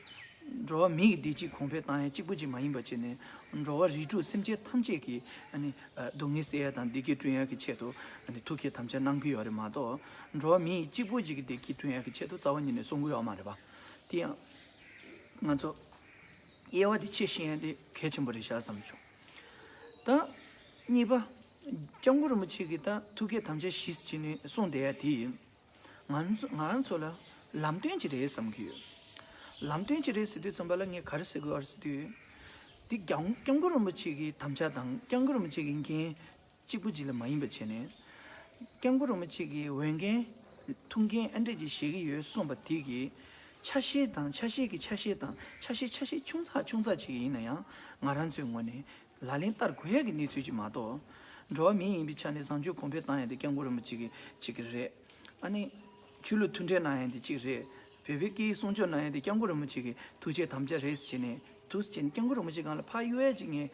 འགྲོ་བ་མིའི་བདེ་སྐྱིད་གོང་འཕེལ་བཏང་ཡ་གཅིག་པུ་གཅིག་མ་ཡིན་པ་བྱས་ནས། འགྲོ་བ་རིགས་དྲུག་སེམས་ཅན་ཐམས་ཅད་ཀྱི་ཨ་ནི་སྡུག་བསྔལ་སེལ་ཡ་དང་བདེ་སྐྱིད་བསྐྲུན་ཡ་གི་ཆེད་དུ་ཨ་ནི་ཐུགས་བསྐྱེད་དམ་བཅའ་གནང་གི་ཡོད་རེད་མ་གཏོགས། འགྲོ་བ་མིའི་གཅིག་པུ་གཅིག་གི་བདེ་སྐྱིད་བསྐྲུན་ཡ་གི་ཆེད་དུ་རྩ་བ་ཉིད་ནས་གསུང་གི་ཡོད་མ་རེད་པ། དེ་ཡང་ང་ཚོ་དབྱེ་བ་དེ་ཕྱེ་ཤེས་ཡ་དེ་གལ་ཆེན་པོ་རེད་ཤག་བསམ་བྱུང་། ད་གཉིས་པ། སྐྱབས་མགོན་རིན་པོ་ཆེ་གིས་ད་ཐུགས་བསྐྱེད་དམ་བཅའ་བཞི་ཟེར་ནས་གསུངས་བསྡད་ཡ་དེ། ང་ཚོ་ང་རང་ཚོ་ལ་ལམ་སྟོན་ཅིག་རེད་བསམ་གྱི་ཡོད། ལམ་སྟོན་ཅིག་རེད་ཟེར་དུས་ཙམ་པ་ལ་ངས་ག་རེ་ཟེར་དགོས་རེད་ཟེར་དུས། འདི་སྐྱབས་སྐྱབས་མགོན་རིན་པོ་ཆེ་གི་དམ་བཅའ་དང་སྐྱབས་མགོན་རིན་པོ་ཆེ་གི་འགན་གཅིག་པུ་གཅིག་ལ་མ་ཡིན་པ་བྱས་ནས། སྐྱབས་མགོན་རིན་པོ་ཆེ་གི་འོས་འགན་ཐུགས་འགན་ཨ་འདྲས་ཅིག་བཞེས་ཀྱི་ཡོད་གསུངས་པ་དེ་གི་ཆ་ཤས་དང་ཆ་ཤས་ཀྱི་ཆ་ཤས་དང་ཆ་ཤས་ཆ་ཤས་ཆུང་ཙག་ཆུང་ཙག་ཅིག་ཡིན་ན་ཡང་ང་རང་ཚོའི་ངོས་ནས། ལག་ལེན་བསྟར་དགོས་ཡ་གི་གནས་ཚུལ་ཅིག་མ་གཏོགས། འགྲོ་བ་མི་ཡིན་པའི་ཆ་ནས་བཟང་སྤྱོད་གོང་འཕེལ་བཏང་ཡ་དེ་སྐྱབས་མགོན་རིན་པོ་ཆེ་གི་གཅིག་གི་རེད། ཨ་ནི། ཆོས་ལུགས་མཐུན་འབྲེལ་གནང་ཡ་དེ་གཅིག་རེད། བོད་པའི་སྐད་ཡིག་སྲུང་སྐྱོབ་གནང་ཡ་དེ་སྐྱབས་མགོན་རིན་པོ་ཆེ་གི་ཐུགས་བསྐྱེད་དམ་བཅའ་རེད་ཟེར་ནས་ཐུགས་བསྐྱེད་སྐྱབས་མགོན་རིན་པོ་ཆེ་སྒང་ལ་ཕར་གཡུག་ཡ་ཅིག་ངས་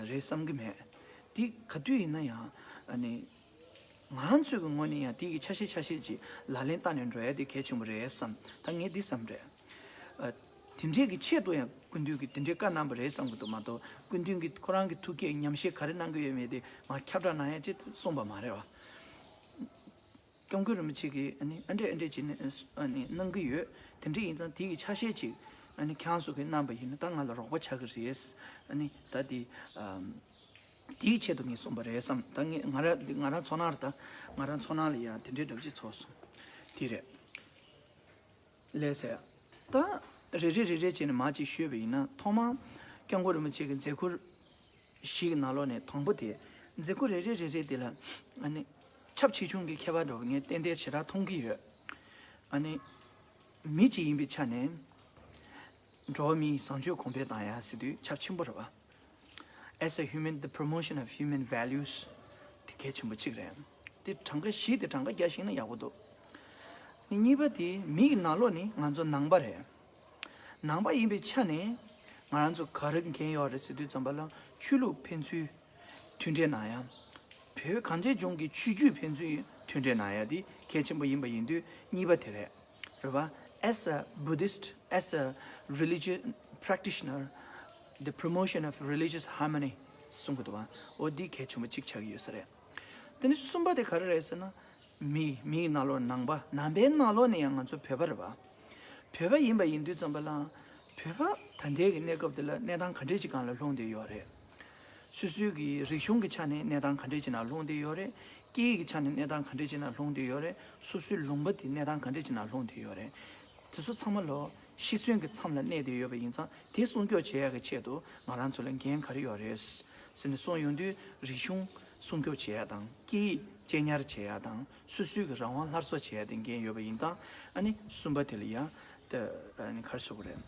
རེད་བསམ་གི་མེད། དེ་ག་དུས་ཡིན་ན་ཡང་ཨ་ནི། ང་ཚོའི་གི་ངོས་ནས་ཡང་དེ་གི་ཆ་ཤས་ཆ་ཤས་ཅིག་ལག་ལེན་བསྟར་ནས་འགྲོ་ཡ་དེ་གལ་ཆེན་པོ་རེད་བསམ། ད་ངས་འདི་བསམ་རེད། ཨ། དེ་འདྲའི་གི་ཆེད་དུ་ཡང་སྐུ་མདུན་གྱིས་དེ་འདྲའི་བཀའ་གནང་བ་རེད་བསམ་གི་འདུག་མ་གཏོགས་སྐུ་མདུན་གྱིས་ཁོ་རང་གི་ཐུགས་བསྐྱེད་ཉམས་བཞེས་ག་རེ་གནང་གི་ཡོད་མེད་དེ་མར་ཁྱབ་བསྒྲགས་གནང་ཡ་ཅིག་གསུངས་པ་མ་རེད་བ། སྐྱབས་མགོན་རིན་པོ་ཆེ་གིས་ཨ་ནི་ཨ་འདྲས་ཨ་འདྲས་ཅིག་ནི་ཨ་ནི་གནང་གི་ཡོད། དེ་འདྲ་ཡིན་ཙང་དེ་གི་ཆ་ཤས་ཅིག་ཨ་ནི་ཁྱེད་རང་ཚོ་གིས་གནང་པ་ཡིན་ན་ད་ང་ལ་རོགས་པ་ཆགས་ཀྱི་རེད། ཨ་ནི་ད་དེ་ཨམ། དེའི་ཆེད་དུ་ངས་གསུངས་པ་རེད་བསམ། ད་ངས་ང་རང་ང་རང་ཚོར་སྣང་རེད། ད་ང་རང་ཚོར་སྣང་ལ་ཡང་དེ་འདྲའི་འདྲ་པོ་ཅིག་ཚོར་སོང་། དེ་རེད། ལགས་སོ། ད་རེ་རེ་རེ་རེ་བྱས་ནས་མར་ཅིག་ཞུས་པ་ཡིན་ན་ཐོག་མར་སྐྱབས་མགོན་རིན་པོ་ཆེ་གི་མཛད་ཁུར་བཞི་གི་ནང་ལོགས་ནས་དང་པོ་དེ། མཛད་ཁུར་རེ་རེ་རེ་རེ་དེ་ལ་ཨ་ནི་ཁྱབ་ཆེ་ཆུང་གི་ཁྱད་པར་འདྲ་པོ་ངས་ཏན་ཏན་ཞེ་དྲག་མཐོང་གི་ཡོད། ཨ་ནི་མི་གཅིག་ཡིན་པའི་ཆ་ནས། འགྲོ་བ་མིའི་བཟང་སྤྱོད་གོང་འཕེལ་བཏང་ཡ་ཟེར་དུས་ཁྱབ་ཆེན་པོ་རེད་བ། As a human, the promotion of human values དེ་གལ་ཆེན་པོ་གཅིག་རེད། དེ་གྲངས་ཀ་བཞི་དེ་གྲངས་ཀ་རྒྱག་ཤེས་ན་ཡག་པོ་འདུག་གཉིས་པ་དེ་མི་ཡི་ནང་ལོགས་ནི་ང་ཚོ་ནང་པ་རེད། ནང་པ་ཡིན་པའི་ཆ་ནས་ང་རང་ཚོ་ག་རེ་འགན་ཡོད་རེད་ཟེར་དུས་ཙམ་པ་ལ་ཆོས་ལུགས་ཕན་ཚུན་མཐུན་འབྲེལ་གནང་ཡ། བོད་གངས་ཅན་ལྗོངས་ཀྱི་ཆོས་བརྒྱུད་ཕན་ཚུན་མཐུན་འབྲེལ་གནང་ཡ་དེ་གལ་ཆེན་པོ་ཡིན་པ་ཡིན་དུས་གཉིས་པ་དེ་རེད། རེད་བ། As a Buddhist, as a religious practitioner, the promotion of religious harmony གསུང་གི་འདུག་བ། འོ་འདི་གལ་ཆེན་པོ་གཅིག་ཆགས་ཀྱི་ཡོད་ས་རེད། དེ་ནས་གསུམ་པ་དེ་ག་རེ་རེད་ཟེར་ན། མི་མིའི་ནང་ལོགས་ནང་པ་ནང་པའི་ནང་ལོགས་ནས་ཡང་ང་ཚོ་བོད་པ་རེད་བ། བོད་པ་ཡིན་པ་ཡིན་དུས་ཙམ་པ་ལ། བོད་པ་ད་ལྟའི་གི་གནས་སྐབས་འདི་ལ་གནས་སྟངས་ག་འདྲས་ཅིག་སྒང་ལ་ལྷུང་བསྡད་ཡོད་རེད། སོ་སོའི་གི་རིག་གཞུང་གི་ཆ་ནས་གནས་སྟངས་ག་འདྲས་ཅིག་ནང་ལྷུང་བསྡད་ཡོད་རེད། སྐད་ཡིག་གི་ཆ་ནས་གནས་སྟངས་ག་འདྲས་ཅིག་ནང་ལྷུང་བསྡད་ཡོད་རེད། སོ་སོའི་ལུང་པ་དེ་གནས་སྟངས་ག་འདྲས་ཅིག་ནང་ལྷུང་བསྡད་ཡོད་རེད། དེ་ཚོ་ཚང་མ་ལོ་ཤི་གསོན་གྱི་མཚམས་ལ་གནས་བསྡད་ཡོད་པ་ཡིན་ཙང་དེ་སྲུང་སྐྱོབ་བྱེད་ཡག་གི་ཆེད་དུ་ང་རང་ཚོ་ལ་འགན་ག་རེ་ཡོད་རེད་ཟེར་ནས་གསུངས་ཡོང་དུས་རིག་གཞུང་སྲུང་སྐྱོབ་བྱེད་ཡག་དང་སྐད་ཡིག་གཅེས་ཉར་བྱེད་ཡག་དང་སོ་སོའི་གི་རང་དབང་སླར་གསོ་བྱེད་ཡག་དེ་འགན་ཡོད་པ་ཡིན་ཙང་ཨ་ནི་གསུམ་པ་དེ་ལ་ཡང་དེ་ཨ་ནི་ག་རེ་ཟེར་དགོས་རེད།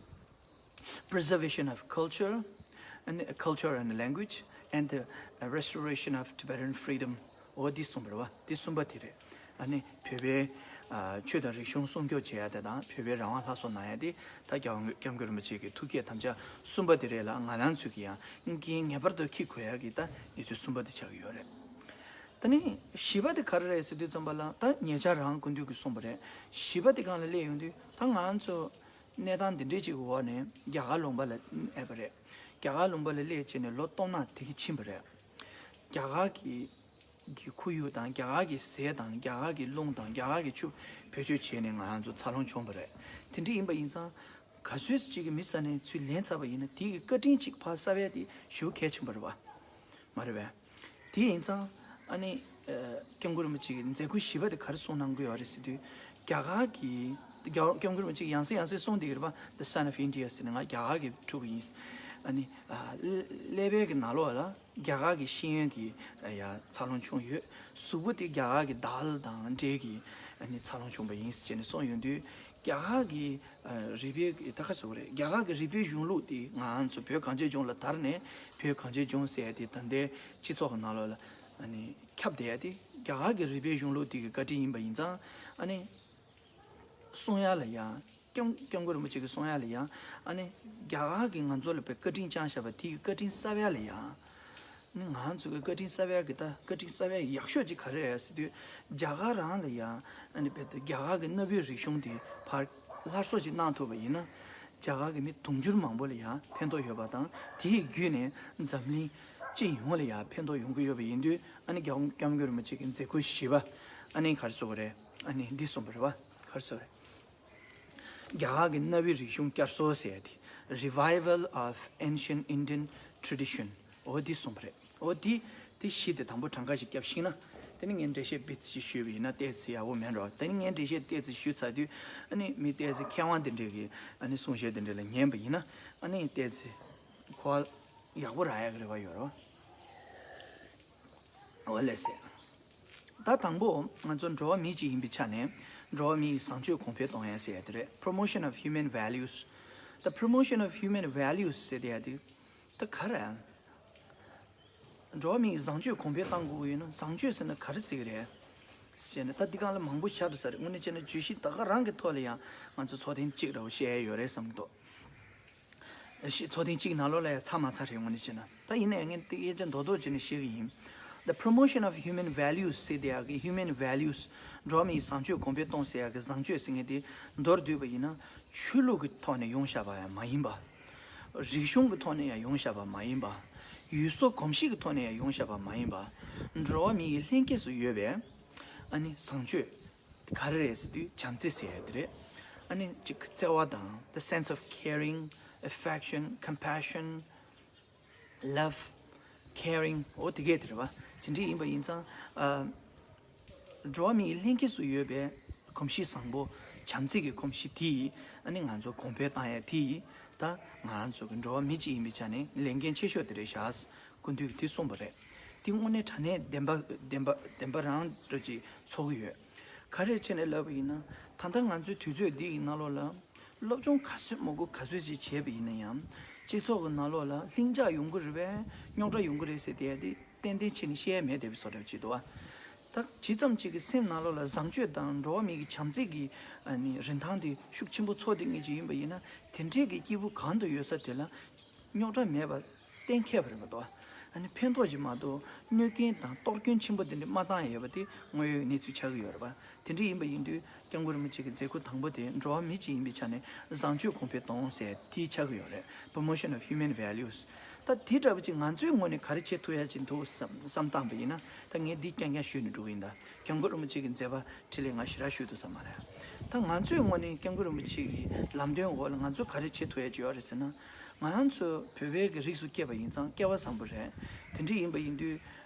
Preservation of culture and culture and language and the restoration of Tibetan freedom. འོ་འདི་གསུངས་པ་རེད་བ། འདི་གསུམ་པ་དེ་རེད། ཨ་ནི་བོད་པའི་ཨ་ཆོས་དང་རིག་གཞུང་སྲུང་སྐྱོབ་བྱེད་ཡ་དེ་དང་བོད་པའི་རང་དབང་སླར་གསོ་གནང་ཡ་དེ་ད་སྐྱབས་སྐྱབས་མགོན་རིན་པོ་ཆེ་གི་ཐུགས་བསྐྱེད་དམ་བཅའ་གསུམ་པ་དེ་རེད་ལ་ང་རང་ཚོས་ཀྱི་ཡང་འགན་ངེས་པར་དུ་འཁྱེར་དགོས་ཡ་གི་ད་གནས་ཚུལ་གསུམ་པ་དེ་ཆགས་ཀྱི་ཡོད་རེད། ད་ནི་བཞི་པ་དེ་ག་རེ་རེད་ཟེར་དུས་ཙམ་པ་ལ་ད་ཉེ་ཆར་རང་སྐུ་མདུན་གྱིས་གསུངས་པ་རེད། བཞི་པ་དེ་སྒང་ལ་སླེབས་ཡོང་དུས་ད་ང་ཚོ་གནས་སྟངས་འདི་འདྲའི་ཅིག་གི་འོག་ནས་རྒྱ་གར་ལུང་པ་ལ་ཨེ་པ་རེད། རྒྱ་གར་ལུང་པ་ལ་སླེབས་བྱས་ནས་ལོ་སྟོང་ཕྲག་དེ་གི་ཕྱིན་པ་རེད། རྒྱ་གར་གྱི་གི་ཁོར་ཡུག་དང་རྒྱ་གར་གྱི་ཟས་དང་རྒྱ་གར་གྱི་རླུང་དང་རྒྱ་གར་གྱི་ཆུ་བེད་སྤྱོད་བྱས་ནས་ང་རང་ཚོ་འཚར་ལོངས་བྱུང་བ་རེད། དེ་འདྲ་ཡིན་པ་ཡིན་ཙང་ ག་ཚོད་ཅིག་གི་མི་ས་ནས་ཚུར་ལེན་ཚར་བ་ཡིན་ན་དེ་གི་བཀའ་དྲིན་ཅིག་ཕར་གསབ་ཡ་དེ་ཞེ་པོ་གལ་ཆེན་པོ་རེད་བ། མ་རེད་པས། དེ་ཡིན་ཙང་ཨ་ནི་ཨ་སྐྱབས་མགོན་རིན་པོ་ཆེ་གི་མཛད་ཁུར་བཞི་པ་དེ་ག་རེ་གསུངས་གནང་གི་ཡོད་རེད་ཟེར་དུས། རྒྱ་གར་གྱི་རྒྱ་སྐྱབས་མགོན་རིན་པོ་ཆེ་གི་ཡང་སེ་ཡང་སེ་གསུངས་བསྡད་ཀྱི་རེད་པ། The Son of India ཟེར་ནས་ང་རྒྱ་གར་གྱི་ཕྲུ་གུ་ཡིན། ཨ་ནི་ཨ་ཀླད་པའི་གི་ནང་ལོགས་ལ་རྒྱ་གར་གྱི་ཤེས་ཡོན་གྱི་ཡ་འཚར་ལོངས་བྱུང་ཡོད། གཟུགས་པོ་དེ་རྒྱ་གར་གྱི་དཱལ་དང་འབྲས་ཀྱི་ཨ་ནི་འཚར་ལོངས་བྱུང་བ་ཡིན་ཟེར་ནས་གསུངས་ཡོང་དུས། རྒྱ་གར་གྱི་ཨ་རིག་པའི་ད་ག་ཟེར་དགོས་རེད། རྒྱ་གར་གྱི་རིག་པའི་གཞུང་ལུགས་དེ་ང་ཚོ་བོད་གངས་ཅན་ལྗོངས་ལ་དར་ནས་བོད་གངས་ཅན་ལྗོངས་ཟེར་ཡ་དེ་ད་ལྟའི་སྤྱི་ཚོགས་ཀྱི་ནང་ལོགས་ལ་ཨ་ནི་ཁྱབ་བསྡད་ཡ་དེ་རྒྱ་གར་གྱི་རིག་པའི་གཞུང་ལུགས་དེ་གི་བཀའ་དྲིན་ཡིན་པ་ཡིན་ཙང་ཨ་ནི་གསུང་ཡ་ལ་ཡང་། སྐྱབས་སྐྱབས་མགོན་རིན་པོ་ཆེ་གི་གསུང་ཡ་ལ་ཡང་། ཨ་ནི་རྒྱ་གར་གྱིས་ང་ཚོ་ལ་བཀའ་དྲིན་བསྐྱངས་བཞག་པ་དེ་གི་བཀའ་དྲིན་གསབ་ཡ་ལ་ཡང་། ནི་ང་ཚོ་གི་བཀའ་དྲིན་གསབ་ཡ་གི་ད་བཀའ་དྲིན་གསབ་ཡ་ཡག་ཤོས་ཅིག་ག་རེ་རེད་ཟེར་དུས། རྒྱ་གར་རང་ལ་ཡང་ཨ་ནི་རྦད་དེ་རྒྱ་གར་གི་གནའ་བོའི་རིག་གཞུང་དེ་ཕར་སླར་གསོ་ཅིག་གནང་ཐུབ་པ་ཡིན་ན། རྒྱ་གར་གི་མི་དུང་ཕྱུར་མང་པོ་ལ་ཡང་ཕན་ཐོགས་ཡོད་པ་དང་། དེའི་བརྒྱུད་ནས་འཛམ་གླིང་སྤྱི་ཡོངས་ལ་ཡང་ཕན་ཐོགས་ཡོང་གི་ཡོད་པ་ཡིན་དུས། ཨ་ནི་རྒྱ་སྐྱབས་མགོན་རིན་པོ་ཆེ་གི་མཛད་ཁུར་བཞི་པ་ཨ་ནི་ག་རེ་ཟེར་དགོས་རེད། ཨ་ནི་འདི་གསུངས་པ་རེད་བ། ག་རེ་ཟེར་དགོས་རེད། རྒྱ་གར་གྱི་གནའ་བོའི་རིག་གཞུང་བསྐྱར་གསོ་ཟེར་ཡ་དེ། Revival of Ancient Indian Tradition། འོ་འདི་གསུངས་པ་རེད། འོ་འདི་འདི་བཞི་དེ་དང་པོ་གྲངས་ཀ་ཞིག་བརྒྱབ་ཤིང་ན། དེ་ནི་ངས་འགྲེལ་བཤད་སྤེ་ར་ཞིག་ཞུས་པ་ཡིན་ན་ཏོག་ཙམ་ཡག་པོ་མེད་འགྲོ། དེ་ནི་ངས་འགྲེལ་བཤད་ཏོག་ཙམ་ཞུས་ཚར་དུས། ཨ་ནི་མི་ཏོག་ཙམ་མཁས་དབང་དེ་འདྲས་ཀྱི་ཨ་ནི་གསུང་བཤད་དེ་འདྲས་ལ་ཉན་པ་ཡིན་ན། ཨ་ནི་ཏོག་ཙམ་གོ་བ་ཡག་པོ་རག་ཡག་གི་རེ་བ་ཡོད་རེད་བ། འོ་ལགས་སེ། ད་དང་པོ་ང་ཚོ་འགྲོ་བ་མི་གཅིག་ཡིན་པའི་ཆ་ནས་འགྲོ་བ་མིའི་བཟང་སྤྱོད་གོང་འཕེལ་གཏོང་ཡ་ཟེར་ཡ་དེ་རེད། Promotion of human values། The promotion of human values ཟེར་དེ་ཡ་དེ་ད་ག་རེ། འགྲོ་བ་མིའི་བཟང་སྤྱོད་གོང་འཕེལ་གཏང་དགོས་ཀྱི་ཡོད་ན་བཟང་སྤྱོད་ཟེར་ན་ག་རེ་ཟེར་གྱི་རེད། ཟེར་ནས་ད་འདི་སྒང་ལ་མང་པོ་ཆགས་འགྲོ་ས་རེད། དངོས་གནས་བྱས་ན་བརྗོད་གཞི་ད་ག་རང་གི་ཐོག་ལ་ཡང་ང་ཚོ་ཚོགས་ཐེངས་གཅིག་འདྲ་བོ་བཤད་ཡ་ཡོད་རེད་བསམ་གྱི་འདུག། ཤི་ཚོགས་ཐེངས་གཅིག་ནང་ལོགས་ལ་ཡང་ཚར་མ་ཚར་རེད་དངོས་གནས་བྱས་ན། ད་ཡིན་ནའི་ངས་འདི་དབྱེ་ཆ་མདོར་མདོར་བྱས་ནས་བཤད་ཀྱི་ཡིན། The promotion of human values ཟེར་དེ་ཡག་གི་human values། འགྲོ་བ་མིའི་བཟང་སྤྱོད་གོང་འཕེལ་གཏོང་ཟེར་ཡག་གི་བཟང་སྤྱོད་ཟེར་མཁན་དེ་མདོར་བསྡུས་པ་ཡིན་ན། ཆོས་ལུགས་ཀྱི་ཐོག་ནས་ཡོང་བཞག་པ་ཡང་མ་ཡིན་པ། རིག་གཞུང་གི་ཐོག་ནས་ཡང་ཡོང་བཞག་པ་མ་ཡིན་པ། ཡུལ་སྲོལ་གོམས་གཤིས་ཀྱི་ཐོག་ནས་ཡང་ཡོང་བཞག་པ་མ་ཡིན་པ། འགྲོ་བ་མི་ཡི་ལྷན་སྐྱེས་སུ་ཡོད་པའི་ཨ་ནི་བཟང་སྤྱོད་ག་རེ་རེད་ཟེར་དུས་བྱམས་བརྩེ་ཟེར་ཡ་དེ་རེད། ཨ་ནི་གཅིག་བརྩེ་བ་དང་the sense of caring, affection, compassion, love, caring འོ་དེ་གས་དེ་རེད་བ། དེ་འདྲ་ཡིན་པ་ཡིན་ཙང་ཨ། འགྲོ་བ་མིའི་ལྷན་སྐྱེས་སུ་ཡོད་པའི་གོམས་གཤིས་བཟང་པོ། བྱམས་བརྩེ་གི་གོམས་གཤིས་དེ་ཡིས་ཨ་ནི་ང་ཚོ་གོང་འཕེལ་བཏང་ཡ་དེ་ཡིས། ད་ང་རང་ཚོ་གི་འགྲོ་བ་མི་གཅིག་ཡིན་པའི་ཆ་ནས་ལས་འགན་ཆེ་ཤོས་དེ་རེད་ཤག། སྐུ་མདུན་གྱིས་དེ་གསུངས་པ་རེད། དེ་དངོས་གནས་དྲང་གནས་བདེན་པ་བདེན་པ་བདེན་པ་རང་འདྲ་ཅིག་ཚོར་གི་ཡོད། ག་རེ་བྱས་ནས་ལབ་པ་ཡིན་ན། ད་ལྟ་ང་ཚོའི་དུས་ཚོད་འདི་ཡི་ནང་ལོགས་ལ། སློབ་སྦྱོང་ག་ཚོད་མང་པོ་ག་ཚོད་ཅིག་བྱས་པ་ཡིན་ན་ཡང་། སྤྱི་ཚོགས་ཀྱི་ནང་ལོགས་ལ་ལྷིང་འཇགས་ཡོང་གི་རེད་པས། རྙོག་དྲ་ཡོང་གི་རེད་ཟེར་དེ་ཡ་དེ་ཏན་ཏན་བྱས་ནས་བཤད་ཡ་མེད་བསྡད་པའི་བཟོ་འདྲ་ཅིག་འདུག་བ། ད་ཇི་ཙམ་ཅིག་གི་སེམས་ནང་ལོགས་ལ་བཟང་སྤྱོད་དང་འགྲོ་བ་མི་གི་བྱམས་བརྩེ་གི་ཨ་ནི་རིན་ཐང་དེ་ཤུགས་ཆེན་པོ་ཚོར་བསྡད་མཁན་ཅིག་ཡིན་པ་ཡིན་ན། དེ་འདྲའི་གི་སྐྱེས་བུ་གང་དུ་ཡོད་ས་དེ་ལ་རྙོག་དྲ་མེད་པ་གཏན་འཁེལ་བ་རེད་མ་གཏོགས། ཨ་ནི་ཕན་ཐོགས་ཅིག་མ་གཏོགས་གནོད་སྐྱོན་དང་གཏོར་སྐྱོན་ཆེན་པོ་དེ་འདྲ་མ་བཏང་ཡ་ཡོད་པ་དེ་དངོས་ཡོད་གནས་ཚུལ་ཆགས་ཀྱི་ཡོད་རེད་པ། དེ་འདྲ་ཡིན་པ་ཡིན་དུས་སྐྱབས་མགོན་རིན་པོ་ཆེ་གི་མཛད་ཁུར་དང་པོ་དེ་འགྲོ་བ་མི་གཅིག་ཡིན་པའི་ཆ་ནས་བཟང་སྤྱོད་གོང་འཕེལ་གཏོང་ཟེར་དེ་ཆགས་ཀྱི་ཡོད་རེད། Promotion of human values། ད་དེ་འདྲ་པོ་ཅིག་ང་ཚོའི་ངོས་ནས་ག་རེ་བྱེད་ཐུབ་ཡ་ཅིག་འདུག་བསམ་བསམ་བཏང་པ་ཡིན་ན། ད་ངས་འདི་རྐྱང་རྐྱང་ཞུས་ནས་འགྲོ་གི་ཡིན། ད་སྐྱབས་མགོན་རིན་པོ་ཆེ་གི་མཛད་པ་འཕྲིན་ལས་ང་ཞེ་དྲག་ཞུ་ཐུབ་ས་མ་རེད། ད་ང་ཚོའི་ངོས་ནས་སྐྱབས་མགོན་རིན་པོ་ཆེ་གི་ལམ་སྟོན་འོག་ལ་ང་ཚོ་ག་རེ་བྱེད་ཐུབ་ཡ་ཅིག་ཡོད་རེད་ཟེར་ན། ང་རང་ཚོ་བོད་པའི་གི་རིགས་སུ་སྐྱེས་པ་ཡིན་ཙང་སྐལ་བ་བཟང་པོ་རེད། དེ་འདྲ་ཡིན་པ་ཡིན་དུས།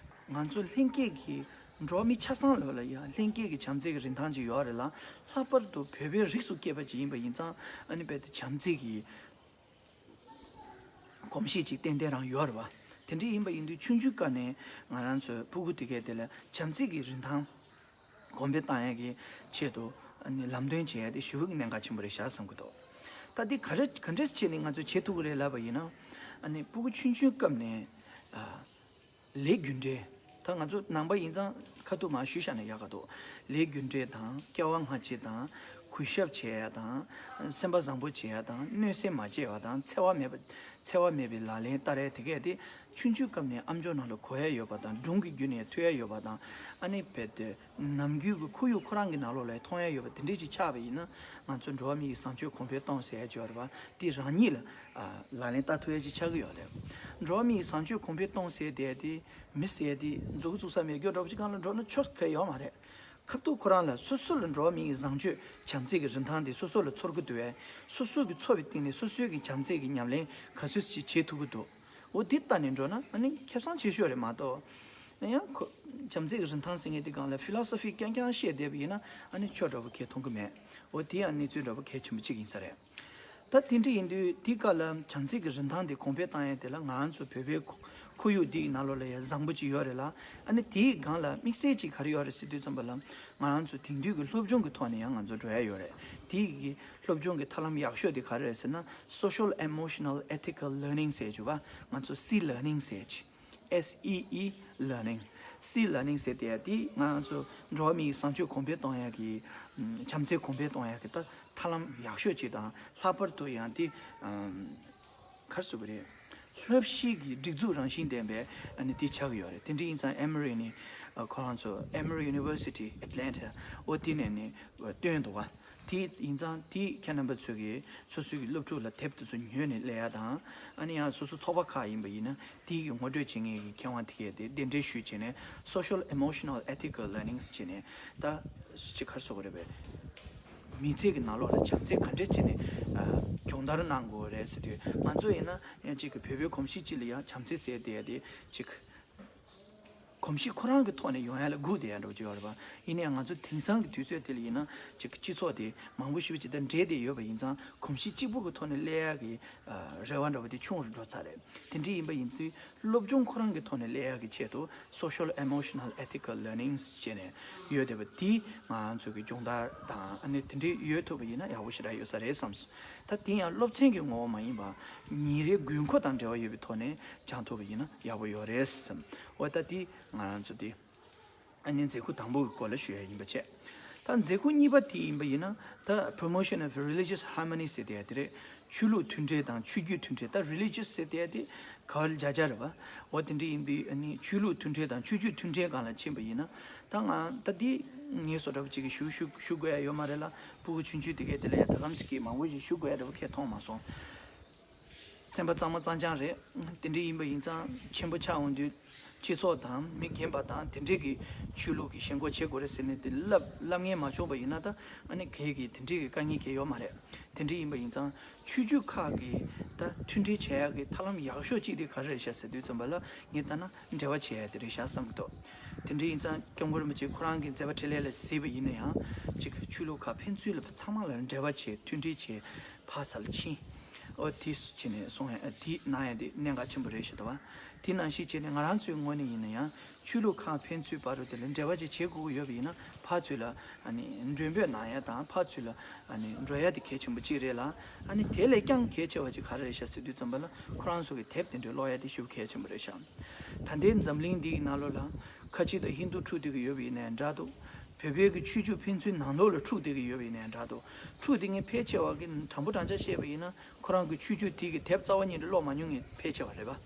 ང་ཚོ་ལྷན་སྐྱེས་ཀྱི་འགྲོ་བ་མི་ཆ་ཚང་ལོགས་ལ་ཡང་ལྷན་སྐྱེས་ཀྱི་བྱམས་བརྩེ་གི་རིན་ཐང་ཅིག་ཡོད་རེད་ལ། ལྷག་པར་དུ་བོད་པའི་རིགས་སུ་སྐྱེས་པ་ཅིག་ཡིན་པ་ཡིན་ཙང་ཨ་ནི་རྦད་དེ་བྱམས་བརྩེ་གི་གོམས་གཤིས་ཅིག་ཏན་ཏན་རང་ཡོད་རེད་བ། དེ་འདྲ་ཡིན་པ་ཡིན་དུས་ཆུང་ཆུང་སྐབས་ནས་ང་རང་ཚོའི་ཕྲུ་གུ་དེ་གས་དེ་ལ་བྱམས་བརྩེ་གི་རིན་ཐང་གོང་འཕེལ་བཏང་ཡས་ཀྱི་ཆེད་དུ་ཨ་ནི་ལམ་སྟོན་བྱེད་ཡས་དེ་ཞེ་པོ་གི་གནད་འགག་ཆེན་པོ་རེད་ཤག་བསམ་གྱི་འདུག། ད་འདི་ག་རེ་ག་འདྲས་བྱས་ནས་ང་ཚོས་བྱེད་ཐུབ་ཀྱི་རེད་ལབ་པ་ཡིན་ན། ཨ་ནི་ཕྲུ་གུ་ཆུང་ཆུང་སྐབས་ནས་ཨ། ལས་རྒྱུ་འབྲས། ད་ང་ཚོ་ནང་པ་ཡིན་ཙང་ཁ་ཐུག་མར་ཞུས་བཞག་ན་ཡག་ག་འདུག། ལས་རྒྱུ་འབྲས་དང་སྐྱེ་བ་སྔ་ཕྱི་དང་། གུས་ཞབས་བྱེད་ཡ་དང་། སེམས་པ་བཟང་པོ་བྱེད་ཡ་དང་། གནོད་འཚེ་མ་བྱེད་པ་དང་། འཚེ་བ་མེད་པ། འཚེ་བ་མེད་པའི་ལག་ལེན་བསྟར་ཡ་དེ་གས་དེ་ཆུང་ཆུང་སྐབས་ནས་ཨམ་ཅོག་ནང་ལ་གོ་ཡ་ཡོད་པ་དང་། སྒྲུང་གི་བརྒྱུད་ནས་ཐོས་ཡ་ཡོད་པ་དང་། ཨ་ནི་རྦད་དེ་ནམ་རྒྱུན་གྱི་ཁོར་ཡུག་ཁོ་རང་གི་ནང་ལོགས་ལ་མཐོང་ཡ་ཡོད་པ་དེ་འདྲས་ཅིག་ཆགས་པ་ཡིན་ན། ང་ཚོ་འགྲོ་བ་མི་ཡི་བཟང་སྤྱོད་གོང་འཕེལ་གཏོང་ཟེར་ཡ་ཅིག་ཡོད་རེད་པ། དེ་རང་ཉིད་ལ་ཨ་ལག་ལེན་བསྟར་ཐུབ་ཡ་ཅིག་ཆགས་ཀྱི་ཡོད་རེད། འགྲོ་བ་མིའི་བཟང་སྤྱོད་གོང་འཕེལ་གཏོང་ཟེར་དེ་དེ་མི་ཟེར་དེ་མཛུབ་གུ་བཙུགས་ས་མེད་རྒྱུ་འདྲ་པོ་ཅིག་སྒང་ལ་འགྲོ་ན་ཆོ་ག་ཡོད་མ་རེད། ཁ་ཐུག་ཁོ་རང་ལ་སོ་སོ་ལ་འགྲོ་བ་མིའི་བཟང་སྤྱོད་བྱམས་བརྩེ་གི་རིན་ཐང་དེ་སོ་སོ་ལ་ཚོར་གི་འདུག་བས། སོ་སོ་གི་འཚོ་བའི་སྟེང་ནས་སོ་སོའི་གི་བྱམས་བརྩེ་གི་ཉམས་ལེན་ག་ཚོད་ཅིག་བྱེད་ཐུབ་ཀྱི་འདུག་འོ་འདི་ལྟ་ནས་འགྲོ་ན་ཨ་ནི་ཁེ་བཟང་ཆེ་ཤོས་རེད་མ་གཏོགས། ཡང་ཁོ་བྱམས་བརྩེ་གི་རིན་ཐང་ཟེར་མཁན་དེ་སྒང་ལ་ཕི་ལོ་སོ་ཕི་རྐྱང་རྐྱང་བཤད་བསྡད་པ་ཡིན་ན་ཨ་ནི་ཆོས་འདྲ་པོ་གས་མཐོང་གི་མེད། འོ་དེ་ཡང་གནས་ཚུལ་འདྲ་པོ་གལ་ཆེན་པོ་གཅིག་ཡིན་ས་རེད། ད་དེ་འདྲ་ཡིན་དུས་དེའི་སྐབས་ལ་བྱམས་བརྩེ་གི་རིན་ཐང་དེ་གོང་འཕེལ་བཏང་ཡས་དེ་ལ་ང་རང་ཚོ་བོད་པའི་ཁོར་ཡུག་འདིའི་ནང་ལོགས་ལ་ཡང་བཟང་པོ་ཅིག་ཡོད་རེད་ལ། ཨ་ནི་དེའི་སྒང་ལ་དམིགས་བསལ་ཅིག་ག་རེ་ཡོད་རེད་ཟེར་དུས་ཙམ་པ་ལ་ང་རང་ཚོ་དེང་དུས་ཀྱི་སློབ་སྦྱོང་གི་ཐོག་ནས་ཡང་ང་ཚོ་འགྲོ་ཡ་ཡོད་རེད། དེའི་གི་སློབ་སྦྱོང་གི་ཐབས་ལམ་ཡག་ཤོས་དེ་ག་རེ་རེད་ཟེར་ན། Social Emotional Ethical Learning ཟེར་གྱི་བ་ང་ཚོ་སི་ལར་ནིང་ཟེར་གྱི། S E E Learning། སི་ལར་ནིང་ཟེར་དེ་ཡ་དེ་ང་རང་ཚོ་འགྲོ་བ་མིའི་བཟང་སྤྱོད་གོང་འཕེལ་གཏོང་ཡ་གི་བྱམས་བརྩེ་གོང་འཕེལ་གཏོང་ཡ་གི་ད་ཐབས་ལམ་ཡག་ཤོས་ཅིག་དང་ལྷག་པར་དུ་ཡང་དེ་ག་རེ་ཟེར་དགོས་རེད། བསླབ་གཞི་གི་སྒྲིག་འཛུགས་རང་བཞིན་ལྡན་པའི་ཨ་ནི་དེ་ཆགས་ཀྱི་ཡོད་རེད། དེ་འདྲ་ཡིན་ཙང་ཨེ་མོ་རི་ནི་ཁོ་རང་ཚོ་Emory University Atlanta འོ་དེ་ནས་ནི་བཏོན་འདུག་བ། དེ་ཡིན་ཙང་དེ་ཁྱེད་རྣམ་པ་ཚོས་ཀྱི་སོ་སོའི་གི་སློབ་ཕྲུག་ལ་དེབ་དེ་ཚོ་ཉོས་ནས་སླེབས་ཡ་དང་། ཨ་ནི་ཡང་སོ་སོ་ཚོགས་པ་ཁག་ཡིན་པ་ཡིན་ན་དེའི་གི་ངོ་སྤྲོད་བྱེད་མཁན་གྱི་མཁས་དབང་དེ་གས་དེ་གདན་འདྲེན་ཞུས་བྱས་ནས་Social Emotional Ethical Learnings བྱས་ནས་ད་ཅི་ག་རེ་ཟེར་དགོས་རེད་པས། མི་ཚེ་གི་ནང་ལོགས་ལ་བྱམས་བརྩེ་ག་འདྲས་བྱས་ནས་སྦྱོང་བརྡར་གནང་དགོས་རེད་ཟེར་དུས། ང་ཚོ་ཡིན་ན་ཡང་གཅིག་གི་བོད་པའི་གོམས་གཤིས་གཅིག་ལ་ཡང་བྱམས་བརྩེ་ཟེར་དེ་ཡ་དེ་གཅིག་གོམས་གཤིས་ཁོ་རང་གི་ཐོག་ནས་ཡོང་ཡ་ལ་སྒུག་བསྡད་ཡ་འདྲ་པོ་ཅིག་ཡོད་རེད་པ། ཡིན་ནའང་ང་ཚོ་དེང་སང་གི་དུས་ཚོད་དེ་ལ་ཡིན་ན་གཅིག་སྤྱི་ཚོགས་དེ་མང་པོ་ཞེ་པོ་ཅིག་དང་འདྲེས་བསྡད་ཡོད་པ་ཡིན་ཙང་། གོམས་གཤིས་གཅིག་པུ་གི་ཐོག་ནས་སླེབས་ཡ་གི་རེ་བ་འདྲ་པོ་དེ་ཆུང་རུ་འགྲོ་ཚར་རེད། དེ་འདྲ་ཡིན་པ་ཡིན་དུས་སློབ་སྦྱོང་ཁོ་རང་གི་ཐོག་ནས་སླེབས་ཡ་གི་ཆེད་དུ་Social Emotional Ethical Learnings བྱས་ནས་ཡོད་བསྡད་པ་དེ་ང་རང་ཚོ་གི་སྦྱོང་བརྡར་དང་ཨ་ནི་དེ་འདྲ་ཡོད་ཐུབ་པ་ཡིན་ན་ཡག་པོ་ཞེ་དྲག་ཡོད་ས་རེད་བསམ་སོང་། ད་དེ་ཡང་སློབ་ཚན་གྱི་ངོ་བོ་མ་ཡིན་པ་ཉིན་རེའི་དགོས་མཁོ་དང་འབྲེལ་བ་ཡོད་པའི་ཐོག་ནས་སྦྱང་ཐུབ་པ་ཡིན་ན་ཡག་པོ་ཡོད་རེད་བསམ། འོ་ད་དེ་ང་རང་ཚོ་དེ་ཨ་ནི་མཛད་ཁུར་དང་པོ་གི་སྐོར་ལ་ཞུ་ཡ་ཡིན་པ་བྱས། ད་མཛད་ཁུར་གཉིས་པ་དེ་ཡིན་པ་ཡིན་ན་ད་Promotion of Religious Harmony ཟེར་དེ་ཡ་དེ་རེད། ཆོས་ལུགས་མཐུན་སྒྲིལ་དང་ཆོས་བརྒྱུད་མཐུན་སྒྲིལ། ད་religious ཟེར་དེ་ཡ་དེ་ག་བར་བརྒྱ་ཆ་རེད་པ། འོ་དེ་འདྲ་ཡིན་པའི་ཨ་ནི་ཆོས་ལུགས་མཐུན་སྒྲིལ་དང་ཆོས་བརྒྱུད་མཐུན་སྒྲིལ་སྒང་ལ་ཕྱིན་པ་ཡིན་ན། ད་ང་ད་དེ་ངའི་བཟོ་འདྲ་པོ་ཅིག་གིས་ཞུ་ཞུ་ཞུ་དགོས་ཡ་ཡོད་མ་རེད་ལ། སྤུ་གུ་ཆུང་ཆུང་དེ་གས་དེ་ལ་ཡ་ད་གམ་ཟིག་གིས་མང་པོ་ཞིག་ཞུ་དགོས་ཡ་འདྲ་པོ་གས་མཐོང་མ་སོང་། སེམས་པ་གཙང་མ་གཙང་རྐྱང་རེད། དེ་འདྲ་ཡིན་པ་ཡིན་ཙང་ཆེན་པོ་ཆགས་འོང་དུས་སྤྱི་ཚོགས་དང་མི་རྒན་པ་དང་དེ་འདྲས་ཀྱི་ཆོས་ལུགས་ཀྱི་ཞེན་ཁོག་བྱེད་དགོས་རེད་ཟེར་ནས་དེ་ལབ་ལབ་མཁན་མ་བྱུང་པ་ཡིན་ན། ད་ཨ་ནི་གས་ཀྱི་དེ་འདྲས་ཀྱི་དཀའ་ངལ་གས་ཡོད་མ་རེད། དེ་འདྲ་ཡིན་པ་ཡིན་ཙང་ཆོས་བརྒྱུད་ཁག་གི་ད་མཐུན་སྒྲིལ་བྱེད་ཡག་གི་ཐབས་ལམ་ཡག་ཤོས་གཅིག་དེ་ག་རེ་རེད་ཤག་ཟེར་དུས་ཙམ་པ་ལ་ངས་ལྟ་ན་འབྲེལ་བ་བྱེད་ཡག་དེ་རེད་ཤག་བསམ་གྱི་འདུག་དེ་འདྲ་ཡིན་ཙང་སྐྱབས་མགོན་རིན་པོ་ཆེ་ཁོ་རང་གི་མཛད་པ་འཕྲིན་ལས་ལ་གཟིགས་པ་ཡིན་ན་ཡང་གཅིག་ཆོས་ལུགས་ཁག་ཕན་ཚུན་ལ་ཚང་མ་ལ་འབྲེལ་བ་བྱེད། མཐུན་སྒྲིལ་བྱེད། ཕར་ཚུར་ལ་ཕྱིན། ཨོ་དེ་བྱས་ནས་སོང་ཡ་དེ་གནང་ཡ་དེ་གནད་འགག་ཆེན་པོ་རེད་ཤག་ད་བ། དེ་ནང་བཞིན་བྱས་ནས་ང་རང་ཚོའི་ངོས་ནས་ཡིན་ན་ཡང་ཆོས་ལུགས་ཁག་ཕན་ཚུན་བར་དུ་དེ་ལ་འབྲེལ་བ་ཅིག་བྱེད་དགོས་ཀྱི་ཡོད་པ་ཡིན་ན་ཕར་ཚུར་ལ་ཨ་ནི་མགྲོན་འབོད་གནང་ཡ་དང་ཕར་ཚུར་ལ་ཨ་ནི་འགྲོ་ཡ་དེ་གལ་ཆེན་པོ་གཅིག་རེད་ལ། ཨ་ནི་དེ་ལས་ཀྱང་གལ་ཆེ་བ་ཅིག་ག་རེ་རེད་ཤག་ཟེར་དུས་ཙམ་པ་ལ་ཁོ་རང་ཚོ་གི་དེབ་དེ་འདྲ་ཀློག་ཡ་དེ་ཞེ་པོ་གལ་ཆེན་པོ་རེད་ཤག་ད་ལྟའི་འཛམ་གླིང་འདིའི་ནང་ལོགས་ལ་ཁ་ཆེ་དང་ཧིན་དུ་འཁྲུག་བསྡད་ཀྱི་ཡོད་པ་ཡིན་ནའི་འདྲ་འདུག་བོད་པའི་གི་ཆོས་བརྒྱུད་ཕན་ཚུན་ནང་ལོགས་ལ་འཁྲུག་བསྡད་ཀྱི་ཡོད་པ་ཡིན་ནའི་འདྲ་འདུག་འཁྲུག་བསྡད་མཁན་ཕལ་ཆེ་བ་གི་དྲང་པོ་དྲང་བཞག་བཤད་པ་ཡིན་ན་ཁོ་རང་གི་ཆོས་བརྒྱུད་དེ་གི་དེབ་རྩ་བ་ཉིད་ནས་ཀློག་མ་མྱོང་མཁན་ཕལ་ཆེ་བ་རེད་པ།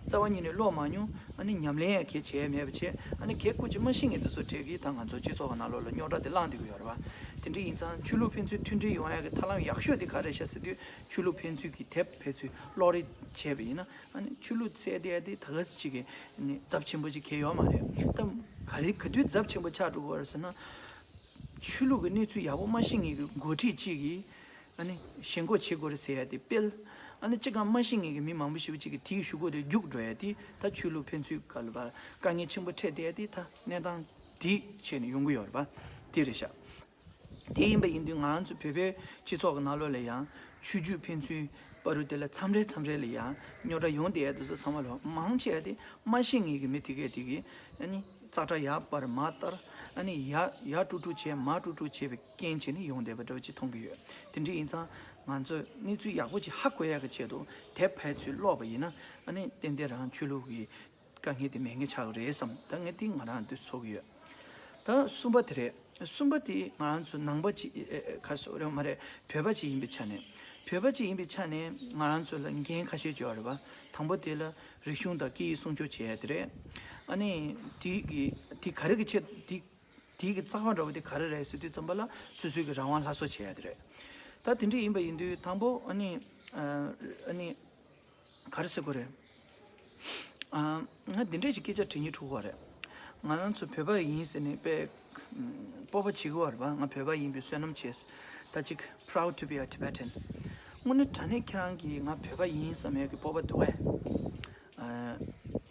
རྩ་བ་ཉིད་ནས་ཀློག་མ་མྱོང་། ཨ་ནི་ཉམས་ལེན་ཡང་གལ་བྱས་མེད་པ་བྱས། ཨ་ནི་གལ་སྐུ་ཅི་མ་ཤེས་མཁན་དེ་ཚོ་གྲས་ཀྱིས་ད་ང་ཚོ་སྤྱི་ཚོགས་ཀྱི་ནང་ལོགས་ལ་རྙོག་དྲ་དེ་བསླངས་བསྡད་ཀྱི་ཡོད་རེད་པ། དེ་འདྲ་ཡིན་ཙང་ཆོས་ལུགས་ཕན་ཚུན་མཐུན་སྒྲིལ་ཡོང་ཡ་གི་ཐབས་ལམ་ཡག་ཤོས་དེ་ག་རེ་རེད་ཤག་ཟེར་དུས་ཆོས་ལུགས་ཕན་ཚུན་གྱི་དེབ་ཕན་ཚུན་ཀློག་རེས་བྱས་པ་ཡིན་ན། ཨ་ནི་ཆོས་ལུགས་ཟེར་དེ་ཡ་དེ་ད་ག་ཟེ་ཅིག་གི་ནི་ཚབས་ཆེན་པོ་ཅིག་གལ་ཡོད་མ་རེད། ད་ག་ལེ་ག་དུས་ཚབས་ཆེན་པོ་ཆགས་འགྲོ་གི་ཡོད་རེད་ཟེར་ན། ཆོས་ལུགས་ཀྱི་གནས་ཚུལ་ཡག་པོ་མ་ཤེས་མཁན་གྱི་འགོ་ཁྲིད་ཅིག་གིས་ཨ་ནི་ཞེན་ཁོག་བྱེད་དགོས་རེད་ཟེར་ཡ་དེ་སྤེལ། ཨ་ནི་ཅི་གང་མ་ཤེས་མཁན་གྱི་མི་མང་པོ་ཞེ་པོ་ཅིག་གིས་དེའི་གཞུག་གུ་དེ་རྒྱུགས་འགྲོ་ཡ་དེ་ད་ཆོས་ལུགས་ཕན་ཚུན་སྒང་ལ་བར་དཀའ་ངལ་ཆེན་པོ་འཕྲད་བསྡད་ཡ་དེ་ད་གནས་སྟངས་དེ་བྱས་ནས་ཡོང་གི་ཡོད་རེད་པ། དེ་རེད་ཤག་དེ་ཡིན་པ་ཡིན་དུས་ང་རང་ཚོ་བོད་པའི་སྤྱི་ཚོགས་ཀྱི་ནང་ལོགས་ལ་ཡང་ཆོས་བརྒྱུད་ཕན་ཚུན་བར་དུ་དེ་ལ་མཚམས་རེ་མཚམས་རེ་ལ་ཡང་རྙོག་དྲ་ཡོང་བསྡད་ཡ་དེ་ཚོ་ཚང་མ་ལ་མང་ཆེ་བ་དེ་མ་ཤེས་མཁན་གྱི་མི་དེ་གས་དེ་གིས་ཨ་ནི་ཙག་སྒྲ་ཡར་སྤར་མར་སྟར། ཨ་ནི་ཡར་ཡར་དཀྲུག་དཀྲུག་བྱས་མར་དཀྲུག་དཀྲུག་བྱས་པའི་རྐྱེན་བྱས་ནས་ཡོང་བསྡད་པ་འདྲ་བོ་ཅིག་མཐོང་གི་ཡོད། དེ་འདྲ་ཡིན་ཙང་ང་ཚོས་གནས་ཚུལ་ཡག་པོ་ཅིག་ཧ་གོ་ཡ་གི་ཆེད་དུ་དེབ་ཕར་ཚུར་ཀློག་པ་ཡིན་ན་ཨ་ནི་ཏན་ཏན་རང་ཆོས་ལུགས་ཀྱི་དཀའ་ངལ་དེ་མེད་མཁན་ཆགས་ཀྱི་རེད་བསམ། ད་ངས་དེ་ང་རང་འདི་ཚོར་གྱི་ཡོད། ད་གསུམ་པ་དེ་རེད། གསུམ་པ་དེ་ང་རང་ཚོ་ནང་པ་ཅིག་ཨེ་ཨེ་ག་རེ་ཟེར་དགོས་རེད། མ་རེད། བོད་པ་ཅིག་ཡིན་པའི་ཆ་ནས། བོད་པ་ཅིག་ཡིན་པའི་ཆ་ནས་ང་རང་ཚོ་ལ་འགན་ཁ་ཤས་ཅིག་ཡོད་རེད་པ། དང་པོ་དེ་ལ་རིག་གཞུང་དང་སྐད་ཡིག་སྲུང་སྐྱོབ་བྱེད་ཡ་དེ་རེད། ཨ་ནི་དེ་གི་དེ་ག་རེ་གི་ཆེད་དེ་དེ་གི་རྩ་བ་འདྲ་བོ་དེ་ག་རེ་རེད་ཟེར་དུས་ཙམ་པ་ལ་སོ་སོའི་གི་རང་དབང་སླར་གསོ་བྱེད་ཡ་དེ་རེད། ད་དེ་འདྲ་ཡིན་པ་ཡིན་དུས་དང་པོ་ཨ་ནི་ཨ་ནི། ག་རེ་ཟེར་དགོས་རེད། ཨ། ང་འདི་འདྲས་ཀྱི་སྐད་ཆ་དྲི་སྙིང་བྲོ་གི་རེད། ང་རང་ཚོ་བོད་པ་ཡིན་ཟེར་ནས་དཔེ་ སྤོབས་པ་བྱེད་ཀྱི་ཡོད་རེད་པ། ང་བོད་པ་ཡིན་པའི་བསོད་ནམས་ཆེ། ད་ཅིག་proud to be a Tibetan། དངོས་གནས་དྲང་གནས་ཁྱེད་རང་གིས་ང་བོད་པ་ཡིན་བསམ་ཡག་གི་སྤོབས་པ་འདུག་གས།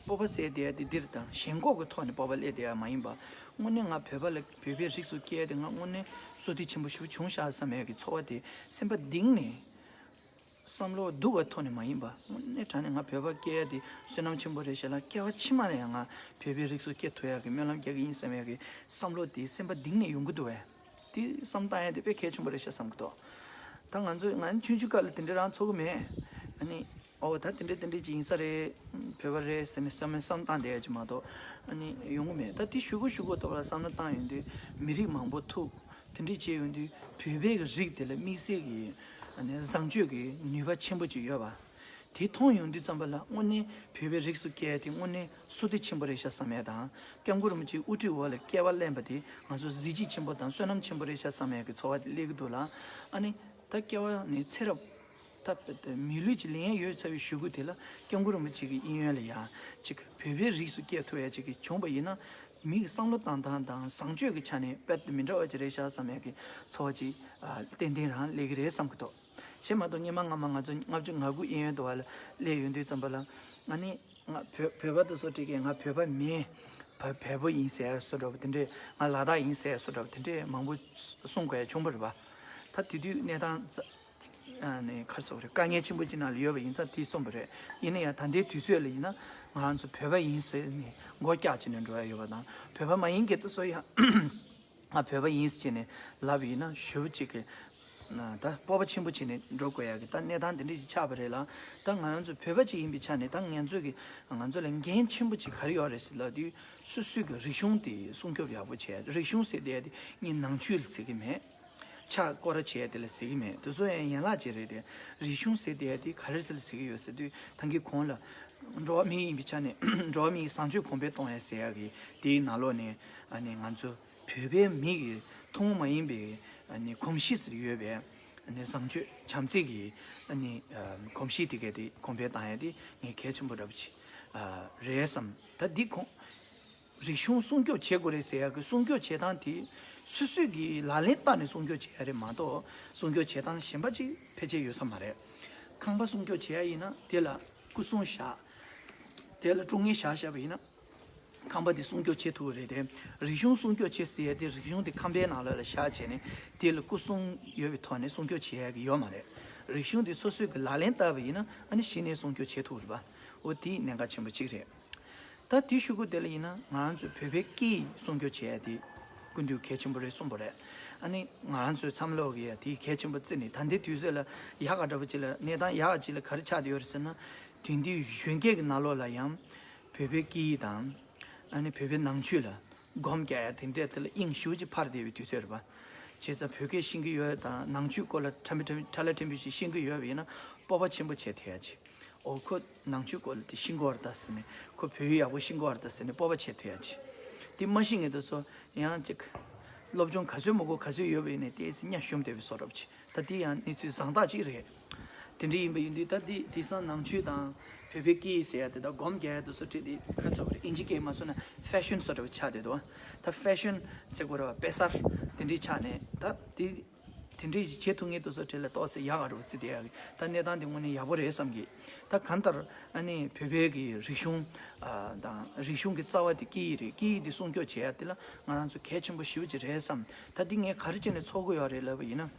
སྤོབས་པ་ཟེར་བསྡད་ཡག་དེ་འདིར་དང་ཞེན་ཁོག་གི་ཐོག་ནས་སྤོབས་པ་སླེབས་བསྡད་ཡག་མ་ཡིན་པ། དངོས་གནས་ང་བོད་པ་ལ་བོད་པའི་རིགས་སུ་སྐྱེས་ཏེ་ང་དངོས་གནས་བསོད་བདེ་ཆེན་པོ་ཞེ་པོ་བྱུང་ཤག་བསམ་ཡག་གི་ཚོར་བ་དེ་སེམས་པ་གཏིང་ནས། བསམ་བློ་སྡུག་པའི་ཐོག་ནས་མ་ཡིན་པ། དངོས་གནས་དྲང་གནས་ང་བོད་པ་སྐྱེ་ཡ་དེ་བསོད་ནམས་ཆེན་པོ་རེད་ཤག་ལ། སྐྱེ་བ་ཕྱི་མ་ལ་ཡང་ང་བོད་པའི་རིགས་སུ་སྐྱེ་ཐུབ་ཡ་གི་སྨོན་ལམ་རྒྱག་གི་ཡིན་བསམ་ཡ་གི་བསམ་བློ་དེ་སེམས་པ་གཏིང་ནས་ཡོང་གི་འདུག་བས། དེ་བསམ་བཏང་ཡ་དེ་དཔེ་གལ་ཆེན་པོ་རེད་ཤག་བསམ་གི་འདུག། ད་ང་ཚོ་ང་ཆུང་ཆུང་སྐབས་ལ་དེ་འདྲ་རང་ཚོར་གི་མེད། ཨ་ནི་ཨོ་ད་དེ་འདྲ་དེ་འདྲ་ཅིག་ཡིན་ས་རེད། བོད་པ་རེད་ཟེར་ནས་བསམ་བསམ་བཏང་བསྡད་ཡ་ཅིག་མ་གཏོགས་ཨ་ནི་ཡོང་གི་མེད། ད་དེ་གཞུག་གུ་གཞུག་གུ་ཐོག་ལ་བསམ་བློ་བཏང་ཡོང་དུས་མི་རིགས་མང་པོ་ཐུག། དེ་འདྲ་བྱས་ཡོང་དུས་བོད་པའི་གི་རིགས་དེ་ལ་དམིགས་བསལ་གྱི་ཨ་ནི་བཟང་སྤྱོད་ཀྱི་ནུས་པ་ཆེན་པོ་ཅིག་ཡོད་པ། དེ་མཐོང་ཡོང་དུས་ཙམ་པ་ལ་དངོས་གནས་བོད་པའི་རིགས་སུ་སྐྱེས་དེ་དངོས་གནས་བསོད་བདེ་ཆེན་པོ་རེད་ཤག་བསམ་ཡས་དང་། སྐྱབས་མགོན་རིན་པོ་ཆེའི་དབུ་ཁྲིད་འོག་ལ་སྐྱེ་བ་ལེན་པ་དེ་ང་ཚོ་གཟི་བརྗིད་ཆེན་པོ་དང་བསོད་ནམས་ཆེན་པོ་རེད་ཤག་བསམ་ཡས་ཀྱི་ཚོར་བ་དེ་སླེབས་ཀྱི་འདུག་ལ། ཨ་ནི་ད་སྐྱེ་བ་ནས་ཚེ་རབས་ད་མི་ལུས་ཀྱི་ལེན་ཡས་ཡོལ་ཚར་བའི་གཞུག་གུ་དེ་ལ་སྐྱབས་མགོན་རིན་པོ་ཆེ་གི་གཡས་གཡོན་ལ་ཡ་ཅིག་བོད་པའི་རིགས་སུ་སྐྱེ་ཐུབ་ཡས་ཅིག་གི་བྱུང་པ་ཡིན་ན། མི་གི་བསམ་བློ་བཏང་སྟངས་དང་བཟང་སྤྱོད་ཀྱི་ཆ་ནས་དཔེ་མི་འདྲ་བ་ཅིག་རེད་ཤག་བསམ་ཡས་ཀྱི་ཚོར་བ་ཅིག་ཨ་ཏན་ཏན་རང་སླེབས་ཀྱི་རེད་བསམ་གྱི་འདུག། བྱས་མ་གཏོགས་སྔོན་མ་སྔ་མ་ང་ཚོ་ལྔ་བཅུ་ང་དགུ་གཡས་གཡོན་དུ་བ་ལ་སླེབས་ཡོང་དུས་ཙམ་པ་ལ་ང་ནི་ང་བོད་བོད་པ་དེ་ཚོ་བྲིས་ཀྱི་ང་བོད་པ་མིན། བ་བལ་པོ་ཡིན་ཟེར་བཟོ་འདྲ་པོ་དེ་འདྲས། ང་ལ་དྭགས་ཡིན་ཟེར་བཟོ་འདྲ་པོ་དེ་འདྲས་མང་པོ་གསུང་དགོས་ཡ་བྱུང་བ་རེད་པ། ད་དེ་དུས་གནས་སྟངས་ཙ་ཨ་ནི་ག་རེ་ཟེར་དགོས་རེད། དཀའ་ངལ་ཆེན་པོ་ཅིག་ནང་ལ་ཡོད་པ་ཡིན་ཙང་དེ་གསུངས་པ་རེད། ཡིན་ན་ཡང་ད་ལྟའི་དུས་ཚོད་ལ་ཡིན་ན་ང་ཚོ་བོད་པ་ཡིན་ཟེར་ནས་མགོ་བཀྱག་བྱས་ནས་འགྲོ་ཡ་ཡོད་པ་དང་། བོད་པ་མ་ཡིན་མཁན་དེ་ཚོ་ཡང་ང་བོད་པ་ཡིན་ཟེར་ནས་ལབ་པ་ཡིན་ན་ཞེ་པོ་ཅིག་གི་ན་ད་སྤོབས་པ་ཆེན་པོ་བྱས་ནས་འགྲོ་དགོས་ཡ་གི་ད་གནས་སྟངས་དེ་འདྲ་ཞིག་ཆགས་པ་རེད་ལ། ད་ང་ཚོ་བོད་པ་ཅིག་ཡིན་པའི་ཆ་ནས་ད་ང་ཚོ་གི་ང་ཚོ་ལ་འགན་ཆེན་པོ་ཅིག་ག་རེ་ཡོད་རེད་ཟེར་ལབ་དུས་སོ་སོའི་གི་རིག་གཞུང་དེ་སྲུང་སྐྱོབ་ཡག་པོ་བྱས། རིག་གཞུང་ཟེར་བསྡད་ཡ་དེ་ངས་ནང་ཆོས་ལ་ཟེར་གི་མེད། ཕྱག་སྐོར་ར་བྱས་དེ་ལ་ཟེར་གི་མེད། དེ་ཚོ་ཡང་ཡན་ལག་ཅིག་རེད་དེ། རིག་གཞུང་ཟེར་དེ་དེ་ག་རེ་ཟེར་ལ་ཟེར་གི་ཡོད་ཟེར་དུས་ད་གིན་གོང་ལ་འགྲོ་བ་མི་ཡིན་པའི་ཆ་ནས་འགྲོ་བ་མི་ཡི་བཟང་སྤྱོད་གོང་འཕེལ་གཏོང་ཡ་ཟེར་ཡ་གི་དེའི་ནང་ལོགས་ནས་ཨ་ནི་ང་ཚོ་བོད་པའི་མི་གི་ཐུན་མོང་མ་ཡིན་པའི་ཨ་ནི་གོམས་གཤིས་ཟེར་ཡོད་པའི་ཨ་ནི་བཟང་སྤྱོད་བྱམས་བརྩེ་གི་ཨ་ནི་གོམས་གཤིས་དེ་ག་དེ་གོང་འཕེལ་གཏོང་ཡ་དེ་ངས་གལ་ཆེན་པོ་འདྲ་པོ་ཅིག་རེད་བསམ། ད་འདི་གོང་རིག་གཞུང་སྲུང་སྐྱོབ་བྱེད་དགོས་རེད་ཟེར་ཡག་གི་སྲུང་སྐྱོབ་བྱེད་སྟངས་དེ་སོ་སོས་ཀྱི་ལག་ལེན་བསྟར་ནས་སྲུང་སྐྱོབ་བྱེད་ཡ་རེད་མ་གཏོགས་སྲུང་སྐྱོབ་བྱེད་སྟངས་གཞན་པ་ཅིག་ཕལ་ཆེར་ཡོད་ས་མ་རེད། ཁང་པ་སྲུང་སྐྱོབ་བྱེད་ཡ་ཡིན་ན་དེ་ལ་སྐུ་སྲུང་བཞག་དེ་ལ་ཀྲུང་ངེ་བཞག་བཞག་པ་ཡིན་ན་ཁང་པ་དེ་སྲུང་སྐྱོབ་བྱེད་ཐུབ་ཀྱི་རེད་དེ། རིག་གཞུང་སྲུང་སྐྱོབ་བྱེད་ཟེར་ཡ་དེ་རིག་གཞུང་དེ་ཁང་པའི་ནང་ལོགས་ལ་བཞག་བྱས་ནས་དེ་ལ་སྐུ་སྲུང་ཡོད་པའི་ཐོག་ནས་སྲུང་སྐྱོབ་བྱེད་ཡ་གི་ཡོད་མ་རེད། རིག་གཞུང་དེ་སོ་སོས་ཀྱི་ལག་ལེན་བསྟར་བ་ཡིན་ན་ཨ་ནི་གཞི་ནས་སྲུང་སྐྱོབ་བྱེད་ཐུབ་ཀྱི་རེད་པ། འོ་དེ་གནད་འགག་ཆེན་པོ་གཅིག་རེད། ད་དེའི་གཞུག་གུ་དེ་ལ་ཡིན་ན་ང་རང་ཚོས་བོད་པའི་སྐད་ཡིག་སྲུང་སྐྱོབ་བྱེད་ཡ་དེ་ཀུན་ཏུ་གལ་ཆེན་པོ་རེད་གསུངས་པ་རེད། ཨ་ནི་ང་རང་ཚོའི་བསམ་བློ་གི་ཡ་དེ་གལ་ཆེན་པོ་བརྩིས་ནས་ད་ལྟའི་དུས་ཚོད་ལ་ཡག་ག་འདྲ་པོ་ཅིག་ལ་གནས་སྟངས་ཡག་ག་ཅིག་ལ་ག་རེ་ཆགས་བསྡད་ཡོད་རེད་ཟེར་ན། དེང་དུས་གཞོན་སྐྱེས་ཀྱི་ནང་ལོགས་ལ་ཡང་བོད་པའི་སྐད་ཡིག་དང་ཨ་ནི་བོད་པའི་ནང་ཆོས་ལ་སྒོམ་རྒྱག་ཡ་དེ་འདྲས་དེ་ལ་དབྱིངས་ཞེ་པོ་ཅིག་འཕར་བསྡད་པའི་དུས་ཚོད་རེད་པ། བྱས་ཙང་བོད་སྐད་ཤེས་ཀྱི་ཡོད་དང་ནང་ཆོས་སྐོར་ལ་ཕྲ་མི་ཕྲ་མི་ཕྲ་ལ་ཕྲན་བུ་ཞིག་ཤེས་ཀྱི་ཡོད་པ་ཡིན་ན་སྤོབས་པ་ཆེན་པོ་བྱེད་ཐུབ་ཡ་ཅིག། ཨོ་ཁོ་ནང་ཆོས་སྐོར་ལ་དེ་ཤེས་ཀྱི་ཡོད་རེད་ད་ཟེར་ནས། ཁོ་བོད་ཡིག་ཡག་པོ་ཤེས་ཀྱི་ཡོད་རེད་ད་ཟེར་ནས་སྤོབས་པ་བྱེད་ཐུབ་ཡ་ཅིག། དེ་མ་ཤེས་མཁན་དེ་ཚོ་ཡང་ཅིག་སློབ་སྦྱོང་ག་ཚོད་མང་པོ་ག་ཚོད་ཡོད་པ་ཡིན་ནའི་ཏོག་ཙམ་གཉའ་ཞུམ་བསྡད་པའི་བཟོ་འདྲ་པོ་ཅིག། ད་དེ་ཡང་གནས་ཚུལ་བཟང་རྟགས་ཅིག་རེད། དེ་འདྲ་ཡིན་པ་ཡིན་དུས་ད་དེ་དེང་སང་ནང་ཆོས་དང་བོད་པའི་སྐད་ཡིག་ཟེར་ཡ་དེ་དག་སྒོམ་རྒྱག་ཡ་དེ་ཚོ་ཁྲིད་དེ་ག་ཚོད་རེད། ཨིན་ཇི་སྐད་མ་སོང་ན་ཕེ་ཤོན་བཟོ་འདྲ་པོ་ཆགས་བསྡད་འདུག། ད་ཕེ་ཤོན་ཟེར་དགོས་རེད་པ། དཔེ་གསར་དེ་འདྲའི་ཆགས་ནས་ད་དེ་དེ་འདྲའི་བྱེད་ཐུབ་མཁན་དེ་ཚོ་གྲས་ལ་ཏོག་ཙམ་ཡག་ག་འགྲོ་བརྩི་བསྡད་ཡག་གི་ད་གནས་སྟངས་དེ་དངོས་གནས་ཡག་པོ་རེད་བསམ་གི། ད་གང་ལྟར་ཨ་ནི་བོད་པའི་གི་རིག་གཞུང་ཨ་དང་རིག་གཞུང་གི་རྩ་བ་དེ་སྐད་ཡིག་རེད། སྐད་ཡིག་དེ་སྲུང་སྐྱོབ་བྱེད་ཡ་དེ་ལ་ང་རང་ཚོ་གལ་ཆེན་པོ་ཞེ་པོ་ཅིག་རེད་བསམ། ད་འདི་ངས་ག་རེ་བྱས་ནས་ཚོར་གི་ཡོད་རེད་ལབ་པ་ཡིན་ན།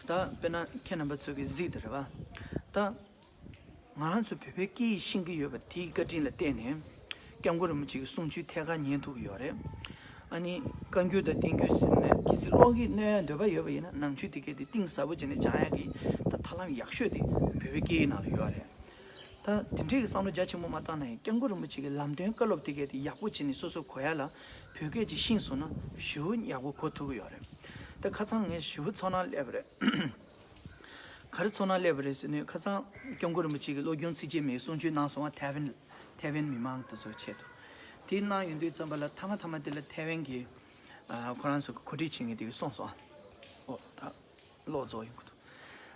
ད་དཔེར་ན་ཁྱེད་རྣམ་པ་ཚོ་གི་གཟིགས་དེ་རེད་པ། ད་ང་རང་ཚོ་བོད་པའི་སྐད་ཡིག་ཤེས་ཀྱི་ཡོད་པ་དེའི་བཀའ་དྲིན་ལ་བརྟེན་ནས་སྐྱབས་མགོན་རིན་པོ་ཆེ་གི་གསུང་ཆོས་ཐད་ཀར་ཉན་ཐུབ་ཀྱི་ཡོད་རེད། ཨ་ནི་བཀའ་འགྱུར་དང་བསྟན་འགྱུར་ཟེར་ནས་གལ་སྲིད་ཀློག་གི་གནང་ཡ་འདོད་པ་ཡོད་པ་ཡིན་ན་ནང་ཆོས་དེ་གས་དེ་གཏིང་ཟབ་པོ་བྱས་ནས་སྦྱང་ཡ་གི་ད་ཐབས་ལམ་ཡག་ཤོས་དེ་བོད་པའི་སྐད་ཡིག་ནང་ལ་ཡོད་རེད། ད་དེ་འདྲའི་གི་བསམ་བློ་རྒྱ་ཆེན་པོ་མ་བཏང་ན་ཡང་སྐྱབས་མགོན་རིན་པོ་ཆེ་གི་ལམ་སྟོན་བཀའ་སློབ་དེ་གས་དེ་ཡག་པོ་བྱས་ནས་སོ་སོ་གོ་ཡ་ལ་བོད་སྐད་ཅིག་ཤེས་སོང་ན་ཞེ་པོ་ཡག་པོ་གོ་ཐུབ་ཀྱི་ཡོད་རེད། ད་ཁ་སང་ངས་ཞེ་པོ་ཚོར་སྣང་སླེབས་པ་རེད། ག་རེ་ཚོར་སྣང་སླེབས་པ་རེད་ཟེར་ན་ཁ་སང་སྐྱབས་མགོན་རིན་པོ་ཆེ་གིས་བློ་སྦྱོང་ཚིགས་བཅད་མའི་གསུང་ཆོས་གནང་སོང་བ། ཐའེ་ཝན་ཐའེ་ཝན་མི་མང་དེ་ཚོའི་ཆེད་དུ། དེ་གནང་ཡོང་དུས་ཙམ་པ་ལ་མཐའ་མ་མཐའ་མ་དེ་ལ་ཐའེ་ཝན་གྱི་ཨ་ཁོ་རང་ཚོ་གི་གོ་སྒྲིག་བྱེད་མཁན་དེ་གིས་གསུངས་སོང་། ཨོ་ད་ཀློག་རྫོགས་ཡོང་གི་འདུག།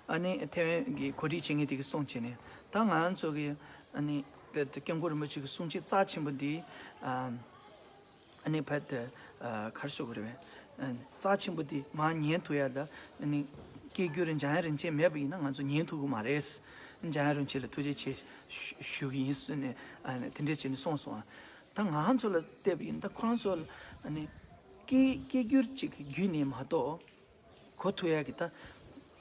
ཨ་ནི་ཐའེ་ཝན་གྱི་གོ་སྒྲིག་བྱེད་མཁན་དེ་གིས་གསུངས་བྱས་ནས་ད་ང་རང་ཚོ་གི་ཨ་ནི་དཔེ་དེ་སྐྱབས་མགོན་རིན་པོ་ཆེ་གི་གསུང་ཆོས་རྩ་ཆེན་པོ་འདི་ཨ། ཨ་ནི་ཕ་དེ་གར་ཤོག་གི་རེད་པས། རྩ་ཆེན་པོ་དེ་མར་ཉན་ཐུབ་ཡ་ད་ཨ་ནི་སྐད་སྒྱུར་འཇམ་དབྱངས་རིན་ཆེན་མེད་པ་ཡིན་ན་ང་ཚོ་ཉན་ཐུབ་གི་མ་རེད། འཇམ་དབྱངས་རིན་ཆེན་ལ་ཐུགས་རྗེ་ཆེ་ཞུ་གི་ཡིན་ཟེར་ནས་ཨ་ནི་དེ་འདྲས་བྱས་ནས་གསུངས་སོང་ཨ། ད་ང་ཚོ་ལ་བལྟས་པ་ཡིན་ད་ཁོ་རང་ཚོ་ལ་ཨ་ནི་སྐད་སྐད་སྒྱུར་ཅིག་བརྒྱུད་ནས་མ་གཏོགས། གོ་ཐུབ་ཡ་གི་ད་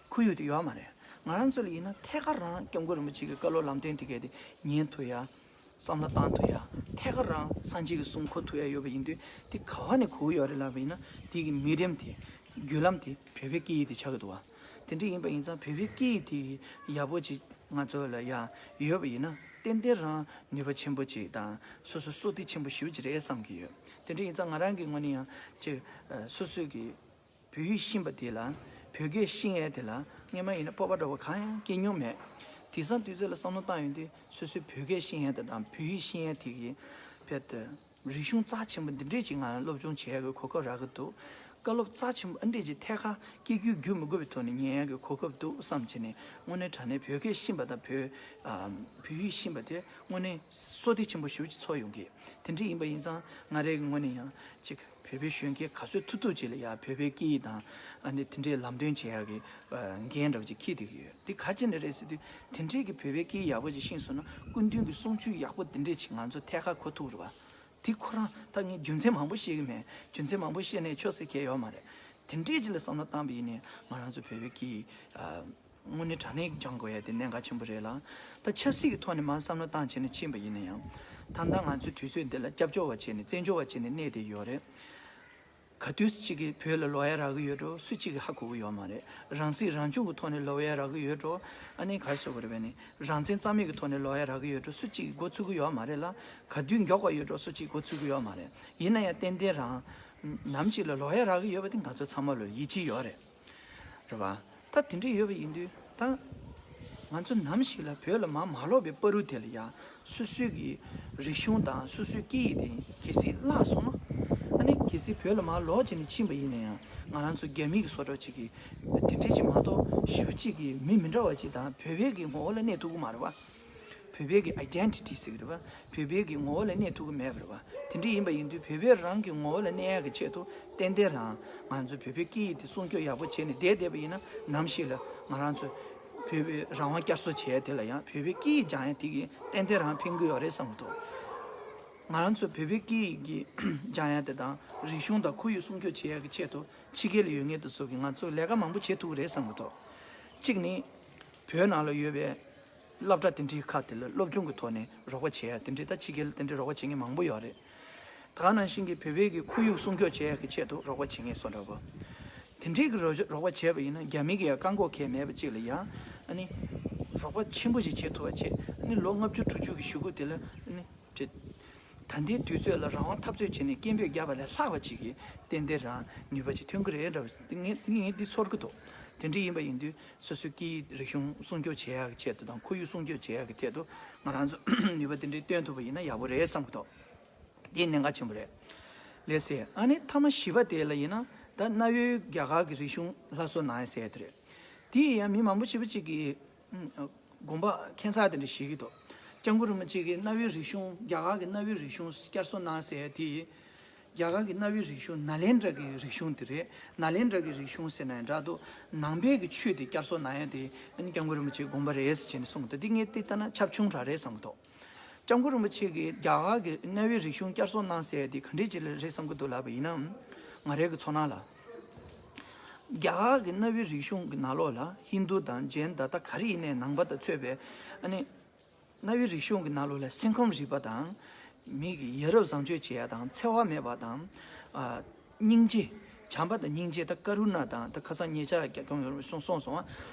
ཁོར་ཡུག་དེ་ཡོད་མ་རེད། ང་རང་ཚོ་ལ་ཡིན་ན་ཐད་ཀར་རང་སྐྱབས་མགོན་རིན་པོ་ཆེ་གི་བཀའ་སློབ་ལམ་སྟོན་དེ་གས་དེ་ཉན་ཐུབ་ཡ། བསམ་བློ་བཏང་ཐུབ་ཡ། ཐད་ཀར་རང་སངས་རྒྱས་ཀྱི་གསུང་གོ་ཐུབ་ཡ་ཡོད་པ་ཡིན་དུས་དེ་ག་བ་ནས་གོ་གི་ཡོད་རེད་ལབ་པ་ཡིན་ན་དེ་གི་མི་རིམ་དེ་བརྒྱུད་ལམ་དེ་བོད་པའི་སྐད་ཡིག་དེ་ཆགས་ཀྱི་འདུག་བ། དེ་འདྲ་ཡིན་པ་ཡིན་ཙང་བོད་པའི་སྐད་ཡིག་དེ་ཡག་པོ་ཅིག་ང་ཚོ་ལ་ཡ་ཡོད་པ་ཡིན་ན་ཏན་ཏན་རང་ནུས་པ་ཆེན་པོ་ཅིག་དང་སོ་སོ་བསོད་བདེ་ཆེན་པོ་ཞེ་པོ་ཅིག་རེད་བསམ་གྱི་ཡོད། དེ་འདྲ་ཡིན་ཙང་ང་རང་གི་ངོས་ནས་ཡང་ཅིག་སོ་སོས་ཀྱི་བོད་ཡིག་ཤེས་པ་དེ་ལ་བོད་སྐད་ཤེས་ཡས་དེ་ལ་སྔོན་མ་ཡིན་ན་སྤོབས་པ་འདྲ་བོ་གང་ཡང་སྐྱེ་མྱོང་མེད། དེང་སང་དུས་ཚོད་ལ་བསམ་བློ་བཏང་ཡོང་དུས་སོ་སོའི་བོད་སྐད་ཤེས་ཡས་དེ་དང་བོད་ཡིག་ཤེས་ཡས་དེ་གི་ཕེབས་ཏེ་རིག་གཞུང་རྩ་ཆེན་པོ་འདི་འདྲས་ཅིག་ང་སློབ་སྦྱོང་བྱེད་ཡས་ཀྱི་གོ་སྐབས་རག་གི་འདུག་བཀའ་སློབ་རྩ་ཆེན་པོ་ཨ་འདྲས་ཅིག་ཐད་ཀར་སྐད་སྒྱུར་བརྒྱུད་མི་དགོས་པའི་ཐོག་ནས་ཉན་ཡས་ཀྱི་གོ་སྐབས་འདུག་བསམ་བྱས་ནས་དངོས་གནས་དྲང་གནས་བོད་སྐད་ཤེས་པ་དང་བོད་ཨ་བོད་ཡིག་ཤེས་པ་དེ་དངོས་གནས་བསོད་བདེ་ཆེན་པོ་ཞེ་པོ་ཅིག་ཚོར་ཡོང་གི། དེ་འདྲས་ཡིན་པ་ཡིན་ཙང་ང་རའི་ངོས་ནས་ཡང་ཅིག་བོད་པའི་གཞོན་སྐྱེས་ག་ཚོད་ཐུབ་ཐུབ་ཅིག་ལ་ཡ་བོད་པའི་སྐད་ཡིག་དང་ཨ་ནི་དེ་འདྲའི་ལམ་སྟོན་བྱེད་ཡག་གི་འགན་འདྲ་བོ་ཅིག་འཁྱེར་བསྡད་ཀྱི་ཡོད། འདི་ག་ཅི་ནས་རེད་ཟེར་དུས་དེ་འདྲའི་གི་བོད་པའི་སྐད་ཡིག་ཡག་པོ་ཅིག་ཤེས་སོང་ན་སྐུ་མདུན་གྱི་གསུང་ཆོས་ཡག་པོ་དེ་འདྲས་ཅིག་ང་ཚོ་ཐད་ཀར་གོ་ཐུབ་རེད་བ། དེ་ཁོ་རང་ད་ངས་རྒྱུ་མཚན་མང་པོ་བཤད་ཀྱི་མེད། རྒྱུ་མཚན་མང་པོ་བཤད་ནས་ཆོག་ཟེར་མཁན་ཡོད་མ་རེད། དེ་འདྲས་ཅིག་ལ་བསམ་བློ་བཏང་པ་ཡིན་ནའི་ང་རང་ཚོ་བོད་པའི་སྐད་ཡིག་དངོས་གནས་དྲང་གནས་སྦྱང་དགོས་ཡ་དེ་གནད་འགག་ཆེན་པོ་རེད་ལ། ད་ཆབ་སྲིད་ཀྱི་ཐོག་ནས་མར་བསམ་བློ་བཏང་བྱས་ནས་ཕྱིན་པ་ཡིན་ན་ཡང་། ད་ལྟ་ང་ཚོའི་དུས་ཚོད་འདི་ལ་སྐྱབས་བཅོལ་བ་བྱས་ནས་བཙན་བྱོལ་བ་བྱས་ནས་གནས་བསྡད་ཡོད་རེད། ག་དུས་སུ་གཅིག་གིས་བོད་ལ་ལོག་ཡ་རག་གི་ཡོད་འགྲོ་སུ་གཅིག་གིས་ཧ་གོ་གི་ཡོད་མ་རེད། རང་སྲིད་རང་སྐྱོང་གི་ཐོག་ནས་ལོག་ཡ་རག་གི་ཡོད་འགྲོ། ཨ་ནི་ག་རེ་ཟེར་དགོས་རེད་པས་ནི་རང་བཙན་རྩ་མེད་ཀྱི་ཐོག་ནས་ལོག་ཡ་རག་གི་ཡོད་འགྲོ་སུ་གཅིག་གིས་མགོ་ཚོད་གི་ཡོད་མ་རེད་ལ། ག་དུས་མགྱོགས་པ་ཡོད་འགྲོ་སུ་གཅིག་མགོ་ཚོད་གི་ཡོད་མ་རེད། ཡིན་ན་ཡང་ཏན་ཏན་རང་ནམ་ཞིག་ལ་ལོག་ཡ་རག་གི་ཡོད་པ་དེ་ང་ཚོ་ཚང་མ་ལ་ཡིད་ཆེས་ཡོད་རེད། རེད་བ། ད་དེ་འདྲ་ཡོད་པ་ཡིན་དུས་ད། ང་ཚོ་ནམ་ཞིག་ལ་བོད་ལ་མར་མ་ལོག་པའི་བར་དུ་དེ་ལ་ཡང་སོ་སོའི་གི་རིག་གཞུང་དང་སོ་སོའི་སྐད་ཡིག་དེ་གལ་སྲིད་བརླག་སོང་ན། ཨ་ནི་གལ་སྲིད་བོད་ལ་མར་ལོག་བྱས་ནས་ཕྱིན་པ་ཡིན་ན་ཡང་ང་རང་ཚོ་རྒྱ་མི་གི་བཟོ་འདྲ་ཅིག་གི་དེ་འདྲ་ཅིག་མ་གཏོགས་ཞེ་པོ་ཅིག་གི་མི་མི་འདྲ་བ་ཅིག་དང་བོད་པའི་གི་ངོ་བོ་ལ་གནས་ཐུབ་ཀྱི་མ་རེད་བ། བོད་པའི་གི་ཨའི་ཌེན་ཊི་ཊི་ཟེར་གི་རེད་བ། བོད་པའི་གི་ངོ་བོ་ལ་གནས་ཐུབ་ཀྱི་མེད་པ་རེད་བ། དེ་འདྲ་ཡིན་པ་ཡིན་དུས་བོད་པའི་རང་གི་ངོ་བོ་ལ་གནས་ཡག་གི་ཆེད་དུ་ཏན་ཏན་རང་ང་ཚོ་བོད་པའི་སྐད་ཡིག་དེ་སྲུང་སྐྱོབ་ཡག་པོ་བྱས་ནས་བསྡད་བསྡད་པ་ཡིན་ན་ནམ་ཞིག་ལ་ང་རང་ཚོ་བོད་པའི་རང་དབང་བསྐྱར་གསོ་བྱས་དེ་ལ་ཡང་བོད་པའི་སྐད་ཡིག་སྦྱང་ཡག་དེ་གིས་ཏན་ཏན་རང་ཕན་གི་ཡོད་རེད་བསམ་གི་འདུག་ང་རང་ཚོ་བོད་པའི་སྐད་ཡིག་གི་སྦྱང་ཡག་དེ་དང་རིག་གཞུང་དང་ཁོར་ཡུག་སྲུང་སྐྱོབ་བྱེད་ཡག་གི་ཆེད་དུ་ཕྱི་རྒྱལ་ལ་ཡོད་མཁན་དེ་ཚོ་གིས་ང་ཚོ་ལས་ཀ་མང་པོ་བྱེད་ཐུབ་ཀྱི་རེད་བསམ་གི་འདུག་གཅིག་ནི་བོད་ནང་ལ་ཡོད་པའི་སློབ་གྲྭ་དེ་འདྲའི་ཁག་དེ་ལ་སློབ་སྦྱོང་གི་ཐོག་ནས་རོགས་པ་བྱེད་ཡ་དེ་འདྲའི་ད་ཕྱི་རྒྱལ་དེ་འདྲའི་རོགས་པ་བྱེད་མཁན་མང་པོ་ཡོད་རེད། ད་ག་ནང་བཞིན་གྱི་བོད་པའི་གི་ཁོར་ཡུག་སྲུང་སྐྱོབ་བྱེད་ཡ་གི་ཆེད་དུ་རོགས་པ་བྱེད་མཁན་སོགས་འདྲ་པོ། དེ་འདྲའི་གི་རོགས་རོགས་པ་བྱས་པ་ཡིན་ན་རྒྱ་མི་གི་ཡང་བཀག་འགོག་གལ་མེད་པ་ཅིག་ལ་ཡང་ཨ་ནི་རོགས་པ་ཆེན་པོ་ཞིག་བྱེད་ཐུབ་པ་བྱེད། ཨ་ནི་ལོ་ལྔ་བཅུ་དྲུག་ཅུ་གི་གཞུག་གུ་དེ་ལ་ཨ་ནི་ད་ལྟའི་དུས་ཚོད་ལ་རང་དབང་འཐབ་རྩོད་བྱས་ནས་སྐད་འབོད་བརྒྱབ་པ་ལས་ལྷག་པ་ཅིག་གི་ཏན་ཏན་རང་ནུས་པ་ཅིག་ཐོན་གི་རེད་འདྲ་བ་ངས་ངས་འདི་ཚོར་གི་འདུག་དེ་འདྲ་ཡིན་པ་ཡིན་དུས། སོ་སོའི་སྐད་ཡིག་རིག་གཞུང་སྲུང་སྐྱོབ་བྱེད་ཡག་གི་ཆེད་དུ་དང་ཁོར་ཡུག་སྲུང་སྐྱོབ་བྱེད་ཡག་གི་ཐད་དུ་ང་རང་ཚོ་ནུས་པ་དེ་འདྲའི་བཏོན་ཐུབ་པ་ཡིན་ན་ཡག་པོ་རེད་བསམ་གི་འདུག་དེ་གནད་འགག་ཆེན་པོ་རེད། ལགས་སེ། ཨ་ནི་ཐ་མ་བཞི་པ་དེ་ལ་ཡིན་ན་ད་གནའ་བོའི་རྒྱ་གར་གྱི་རིག་གཞུང་སླར་གསོ་གནང་ཡ་ཟེར་ཡ་དེ་རེད། དེ་ཡང་མི་མང་པོ་ཞེ་པོ་ཅིག་གིས་དགོངས་པ་ཁྱད་མཚར་དེ་འདྲ་བཞེས་ཀྱི་འདུག་སྐྱབས་མགོན་རིན་པོ་ཆེ་གིས་གནའ་བོའི་རིག་གཞུང་རྒྱ་གར་གྱི་གནའ་བོའི་རིག་གཞུང་བསྐྱར་གསོ་གནང་ཟེར་ཡ་དེ། རྒྱ་གར་གྱི་གནའ་བོའི་རིག་གཞུང་ནཱ་ལེནྡྲ་གི་རིག་གཞུང་དེ་རེད། ནཱ་ལེནྡྲ་གི་རིག་གཞུང་ཟེར་ན་ཡང་འདྲ་འདུག་ནང་པའི་གི་ཆོས་དེ་བསྐྱར་གསོ་གནང་ཡ་དེ་ཨ་ནི་སྐྱབས་མགོན་རིན་པོ་ཆེའི་དགོངས་པ་རེད་ཟེར་བྱས་ནས་གསུངས་འདུག་དེ་ངས་དེ་ལྟ་ན་ཁྱབ་ཆུང་དྲགས་རེད་བསམ་གི་འདུག་སྐྱབས་མགོན་རིན་པོ་ཆེ་གིས་རྒྱ་གར་གྱི་གནའ་བོའི་རིག་གཞུང་བསྐྱར་གསོ་གནང་ཟེར་ཡ་དེ་ག་འདྲས་ཅིག་ལ་རེད་བསམ་གི་འདུག་ལབ་པ་ཡིན་ན། ང་རའི་གི་ཚོར་སྣང་ལ། རྒྱ་གར་གྱི་གནའ་བོའི་རིག་གཞུང་གི་ནང་ལོགས་ལ་ཧིན་དུ་དང་ཇེན་དང་ད་ག་རེ་ཡིན་ནའི་ནང་པ་དང་གཙོས་པའི་ཨ་ནི། གནའ་བོའི་རིག་གཞུང་གི་ནང་ལོགས་ལ་སེམས་ཁམས་རིག་པ་དང་། མི་གི་ཡ་རབས་བཟང་སྤྱོད་བྱེད་ཡ་དང་འཚེ་བ་མེད་པ་དང་། ཨ། སྙིང་རྗེ། བྱམས་པ་དང་སྙིང་རྗེ་དང་ཀ་རུ་ཎ་དང་ད་ཁ་སང་ཉེ་ཆར་རྒྱ་སྐྱོང་ཡོད་རེད་གསུངས་སོང་སོང་།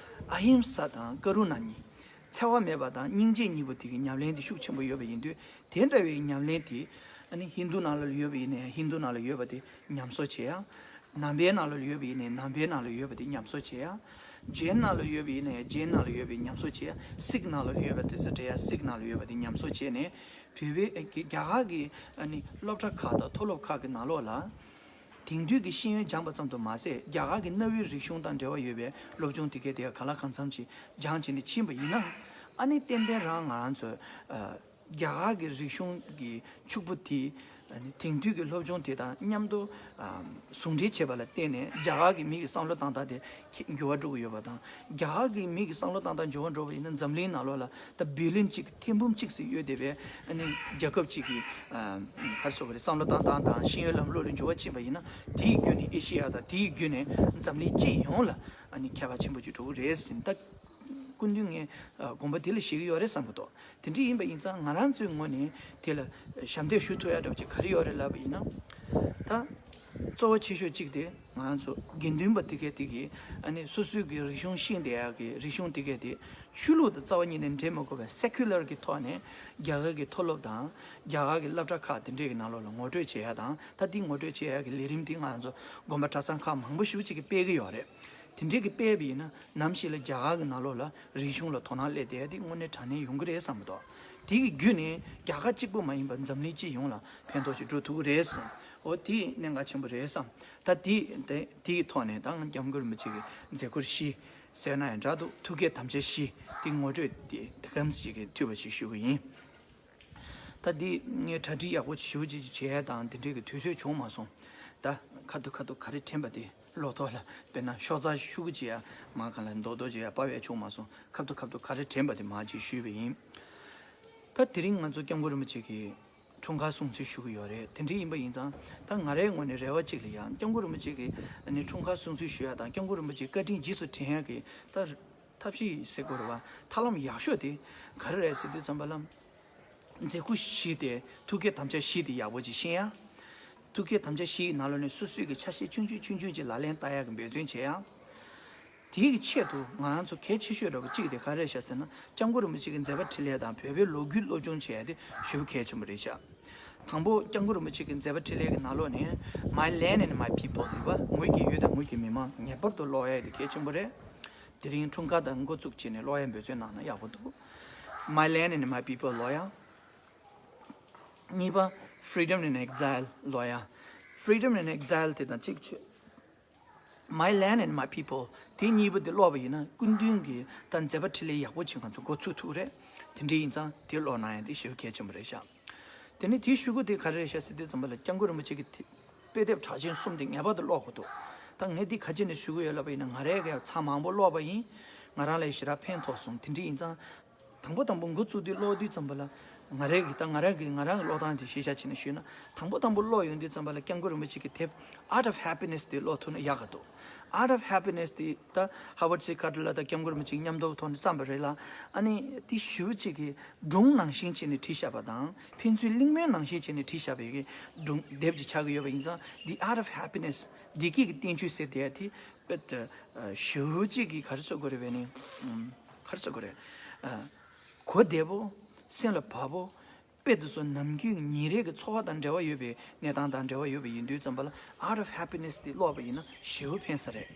ཨ་ཧིམ་ས་དང་ཀ་རུ་ཎ་གཉིས། འཚེ་བ་མེད་པ་དང་སྙིང་རྗེ་གཉིས་པོ་དེ་གི་ཉམས་ལེན་དེ་ཤུགས་ཆེན་པོ་ཡོད་པ་ཡིན་དུས་དེ་འདྲ་བའི་ཉམས་ལེན་དེ། ཨ་ནི་ཧིན་དུ་ནང་ལ་ཡོད་པ་ཡིན་ནའི་ཧིན་དུ་ནང་ལ་ཡོད་པ་དེ་ཉམས་གསོ་བྱེད་ཡ། ནང་པའི་ནང་ལ་ཡོད་པ་ཡིན་ནའི་ནང་པའི་ནང་ལ་ཡོད་པ་དེ་ཉམས་གསོ་བྱེད་ཡ། ཇེན་ནང་ལ་ཡོད་པ་ཡིན་ནའི་ཇེན་ནང་ལ་ཡོད་པའི་ཉམས་གསོ་བྱེད་ཡ། སིག་ནང་ལ་ཡོད་པ་དེ་ཚོ་འདྲ་ཡ་སིག་ནང་ལ་ཡོད་པ་དེ་ཉམས་གསོ་བྱས་ནས་བོད་པའི་རྒྱ་གར་གྱི་ཨ་ནི་སློབ་གྲྭ་ཁག་དང་མཐོ་སློབ་ཁག་གི་ནང་ལོགས་ལ། དེང་དུས་ཀྱི་ཤེས་ཡོན་སྦྱངས་པ་ཙམ་དུ་མ་ཟད་རྒྱ་གར་གྱི་གནའ་བོའི་རིག་གཞུང་དང་འབྲེལ་བ་ཡོད་པའི་སློབ་སྦྱོང་དེ་གའི་དེ་ག་གང་ལ་གང་འཚམ་ཅིག་སྦྱངས་བྱས་ནས་ཕྱིན་པ་ཡིན་ན། ཨ་ནི་ཏན་ཏན་རང་ང་རང་ཚོ། རྒྱ་གར་གྱི་རིག་གཞུང་གི་ཕྱུག་པོ་དེ་ ཨ་ནི་དེང་དུས་ཀྱི་སློབ་སྦྱོང་དེ་དང་མཉམ་དུ་ཨ་ཟུང་འབྲེལ་བྱེད་པ་ལ་བརྟེན་ནས་རྒྱ་གར་གྱི་མི་གི་བསམ་བློ་བཏང་སྟངས་དེ་ཁྱེད་འགྱུར་བ་འགྲོ་གི་ཡོད་པ་དང་། རྒྱ་གར་གྱི་མི་གི་བསམ་བློ་བཏང་སྟངས་འགྱུར་བ་འགྲོ་བ་ཡིན་ན་འཛམ་གླིང་ནང་ལོགས་ལ་ད་བི་ལི་ཡོན་གཅིག་ཐེར་འབུམ་གཅིག་ཙམ་ཡོད་བསྡད་པའི་ཨ་ནི་རྒྱལ་ཁབ་གཅིག་གི་ཨ་ག་རེ་ཟེར་དགོས་རེད། བསམ་བློ་བཏང་སྟངས་དང་ཤེས་ཡོན་ལམ་ལུགས་ལ་འགྱུར་བ་ཕྱིན་པ་ཡིན་ན། དེའི་བརྒྱུད་ནས་ཨེ་ཤེ་ཡ་དང་དེའི་བརྒྱུད་ནས་འཛམ་གླིང་སྤྱི་ཡོངས་ལ་ཨ་ནི་ཁྱད་པར་ཆེན་པོ་ཅིག་འགྲོ་གི་རེད་ཟེར་ནས། ད་སྐུ་མདུན་ངས་ཨ་དགོངས་པ་དེ་ལ་བཞེས་ཀྱི་ཡོད་རེད་བསམ་གྱི་འདུག་དེ་འདྲ་ཡིན་པ་ཡིན་ཙང་ང་རང་ཚོའི་ངོས་ནས་དེ་ལ་ཞབས་འདེགས་ཞུ་ཐུབ་ཡ་འདྲ་བ་ཅིག་ག་རེ་ཡོད་རེད་ལབ་པ་ཡིན་ན། ད་གཙོ་བོ་ཆེ་ཤོས་གཅིག་དེ་ང་རང་ཚོ་དགེ་འདུན་པ་དེ་གས་དེ་གིས་ཨ་ནི་སོ་སོའི་གི་རིག་གཞུང་ཤེས་བསྡད་ཡ་གི་རིག་གཞུང་དེ་གས་དེ་ཆོས་ལུགས་དང་རྩ་བ་ཉིད་ནས་འབྲེལ་མ་དགོས་པའི་སེ་ཁུ་ལར་གྱི་ཐོག་ནས་རྒྱ་གར་གྱི་མཐོ་སློབ་དང་རྒྱ་གར་གྱི་སློབ་གྲྭ་ཁག་དེ་འདྲས་ཀྱི་ནང་ལོགས་ལ་ངོ་སྤྲོད་བྱེད་ཡ་དང་། ད་དེ་ངོ་སྤྲོད་བྱེད་ཡ་གི་ལས་རིམ་དེ་ང་རང་ཚོ་དགོན་པ་གྲྭ་ཚང་ཁག་མང་པོ་ཞེ་པོ་ཅིག་གིས་སྤེལ་གྱི་ཡོད་རེད། དེ་འདྲས་ཀྱིས་སྤེལ་བ་ཡིན་ན་ནམ་ཞིག་ལ་རྒྱ་གར་གྱི་ནང་ལོགས་ལ་རིག་གཞུང་ལ་དོ་སྣང་སླེབས་བསྡད་ཡ་དེ་དངོས་གནས་དྲང་གནས་ཡོང་གི་རེད་བསམ་གྱི་འདུག་དེ་གི་བརྒྱུད་ནས་རྒྱ་གར་གཅིག་པུ་མ་ཡིན་པར་འཛམ་གླིང་སྤྱི་ཡོངས་ལ་ཕན་ཐོགས་ཤིག་འགྲོ་ཐུབ་ཀྱི་རེད་བསམ། འོ་དེ་གནད་འགག་ཆེན་པོ་རེད་བསམ། ད་དེ་དེ་དེའི་ཐོག་ནས་ད་སྐྱབས་མགོན་རིན་པོ་ཆེ་གི་མཛད་ཁུར་བཞི་ཟེར་ན་ཡང་འདྲ་འདུག་ཐུགས་བསྐྱེད་དམ་བཅའ་བཞི་དེ་ངོ་སྤྲོད་དེ་དེ་གམ་ཞིག་གི་ཐུབ་པ་ཞིག་ཞུ་གི་ཡིན། ད་འདི་ངས་གྲ་སྒྲིག་ཡག་པོ་ཞེ་པོ་ཅིག་བྱས་དང་དེ་འདྲའི་གི་དུས་ཚོད་བྱུང་མ་སོང་། ད་ཁ་ཐུག་ཁ་ཐུག་ག་རེ་དྲན་པ་དེ་ལོ་ཐོག་ལ་དཔེར་ན་ཤོག་རྩ་ཤུ་གུ་ཅིག་ཡ་མ་ག་ལ་རྡོག་རྡོག་ཅིག་ཡ་པ་བས་བྱུང་མ་སོང་། ཁ་ཐུག་ཁ་ཐུག་ག་རེ་དྲན་པ་དེ་མ་ཅིག་ཞུས་པ་ཡིན། ད་དེ་རིང་ང་ཚོ་སྐྱབས་མགོན་རིན་པོ་ཆེ་གི་འཁྲུངས་སྐར་སྲུང་བརྩི་ཞུ་གི་ཡོད་རེད། དེ་འདྲ་ཡིན་པ་ཡིན་ཙང་ད་ང་རའི་ངོས་ནས་རེ་བ་གཅིག་ལ་ཡང་སྐྱབས་མགོན་རིན་པོ་ཆེ་གི་ཨ་ནི་འཁྲུངས་སྐར་སྲུང་བརྩི་ཞུ་ཡ་དང་སྐྱབས་མགོན་རིན་པོ་ཆེའི་བཀའ་དྲིན་རྗེས་སུ་དྲན་ཡ་གི་ད་ཐབས་ཤེས་ཟེར་དགོས་རེད་བ། ཐབས་ལམ་ཡག་ཤོས་དེ་ག་རེ་རེད་ཟེར་དུས་ཙམ་པ་ལ། མཛད་ཁུར་བཞི་དེ་ཐུགས་བསྐྱེད་དམ་བཅའ་བཞི་དེ་ཡག་པོ་ཅིག་ཤེས་ཡ། ཐུགས་བསྐྱེད་དམ་བཅའ་བཞིའི་ནང་ལོགས་ནས་སོ་སོའི་གི་ཆ་ཤས་ཆུང་ཆུང་ཆུང་ཆུང་ཅིག་ལག་ལེན་བསྟར་ཡག་གི་འབད་བརྩོན་བྱེད་ཡ། དེའི་གི་ཆེད་དུ་ང་རང་ཚོ་གལ་ཆེ་ཤོས་འདྲ་བོ་གཅིག་དེ་ག་རེ་རེད་ཤག་ཟེར་ན། སྐྱབས་མགོན་རིན་པོ་ཆེ་གི་མཛད་པ་འཕྲིན་ལས་དང་བོད་པའི་ལོ་རྒྱུས་སློབ་སྦྱོང་བྱེད་ཡ་དེ་ཞེ་པོ་གལ་ཆེན་པོ་རེད་ཤག་དང་པོ་སྐྱབས་མགོན་རིན་པོ་ཆེ་གི་མཛད་པ་འཕྲིན་ལས་ཀྱི་ནང་ལོགས་ནས་My Land and My People ཡོད་པ། ངོས་ཀྱི་ཡུལ་དང་ངོས་ཀྱི་མི་མང་ངེས་པར་དུ་ཀློག་ཡ་དེ་གལ་ཆེན་པོ་རེད། དེ་རིང་འཁྲུངས་སྐར་དང་འགོ་བཙུགས་བྱས་ནས་ཀློག་ཡ་འབད་བརྩོན་གནང་ན་ཡག་པོ་འདུག My Land and My People ཀློག་ཡ། གཉིས་པ། Freedom in Exile ཀློག་ཡ། Freedom in Exile དེ་དང་གཅིག་བྱས། My Land and My People དེ་གཉིས་པོ་དེ་ཀློག་པ་ཡིན་ན་སྐུ་མདུན་གྱི་ད་མཛད་པ་འཕྲིན་ལས་ཡག་པོ་ཅིག་ང་ཚོ་འགོ་ཚུགས་ཐུབ་རེད། དེ་འདྲ་ཡིན་ཙང་དེ་ཀློག་གནང་ཡ་དེ་ཞེ་པོ་གལ་ཆེན་པོ་རེད་ཤག་དེ་ནས་དེའི་གཞུག་གུ་དེ་ག་རེ་རེད་ཤག་ཟེར་དུས་ཙམ་པ་ལ་སྐྱབས་མགོན་རིན་པོ་ཆེ་གི་དེ་དཔེ་དེབ་གྲགས་ཅན་གསུམ་དེ་ངེས་པར་དུ་ཀློག་དགོས་འདུག་ད་ངས་འདི་ག་ཅི་ནས་ཞུ་གི་ཡོད་ལབ་པ་ཡིན་ན། ང་རའི་གི་ཚར་མང་པོ་ཀློག་པ་ཡིན། ང་རང་ལ་ཞེ་དྲག་ཕན་ཐོགས་སོང་། དེ་འདྲ་ཡིན་ཙང་དང་པོ་དང་པོ་འགོ་བཙུགས་དུས་ཀློག་དུས་ཙམ་པ་ལ་ང་རའི་གི་ད་ང་རང་གི་ང་རང་གི་ཀློག་སྟངས་དེ་ཤེས་བྱ་བྱས་ནས་ཞུས་ན། དང་པོ་དང་པོ་ཀློག་ཡོང་དུས་ཙམ་པ་ལ་སྐྱབས་མགོན་རིན་པོ་ཆེ་གི་དེབ་Art of Happiness དེ་ཀློག་ཐུབ་ན་ཡག་ག་འདུག Art of Happiness དེ་ད་Howard C Carter ལ་ད་སྐྱབས་མགོན་རིན་པོ་ཆེ་མཉམ་དུ་ཐོག་ནས་བརྩམས་པ་རེད་ལ། ཨ་ནི་དེ་ཞེ་པོ་ཅིག་གི་སྒྲུང་ནང་བཞིན་བྱས་ནས་བྲིས་བཞག་པ་དང་། ཕན་ཚུན་གླེང་མོལ་ནང་བཞིན་བྱས་ནས་བྲིས་བཞག་པའི་གི་སྒྲུང་དེབ་ཅིག་ཆགས་ཀྱི་ཡོད་པ་ཡིན་ཙང་། The Art of Happiness བདེ་སྐྱིད་ཀྱི་བསྟན་བཅོས་ཟེར་དེ་དེ་དཔེ་ཞེ་པོ་ཅིག་གི་ག་རེ་ཟེར་དགོས་རེད་པས་ནི། ག་རེ་ཟེར་དགོས་རེད། གོ་བདེ་པོ། སེམས་ལ་བབ་པོ། དཔེ་དེ་ཚོ་ནམ་རྒྱུན་ཉིན་རེ་གི་འཚོ་བ་དང་འབྲེལ་བ་ཡོད་པའི་གནས་སྟངས་དང་འབྲེལ་བ་ཡོད་པ་ཡིན་དུས་ཙམ་པ་ལ། Art of Happiness དེ་ཀློག་པ་ཡིན་ན་ཞེ་པོ་ཕན་ས་རེད།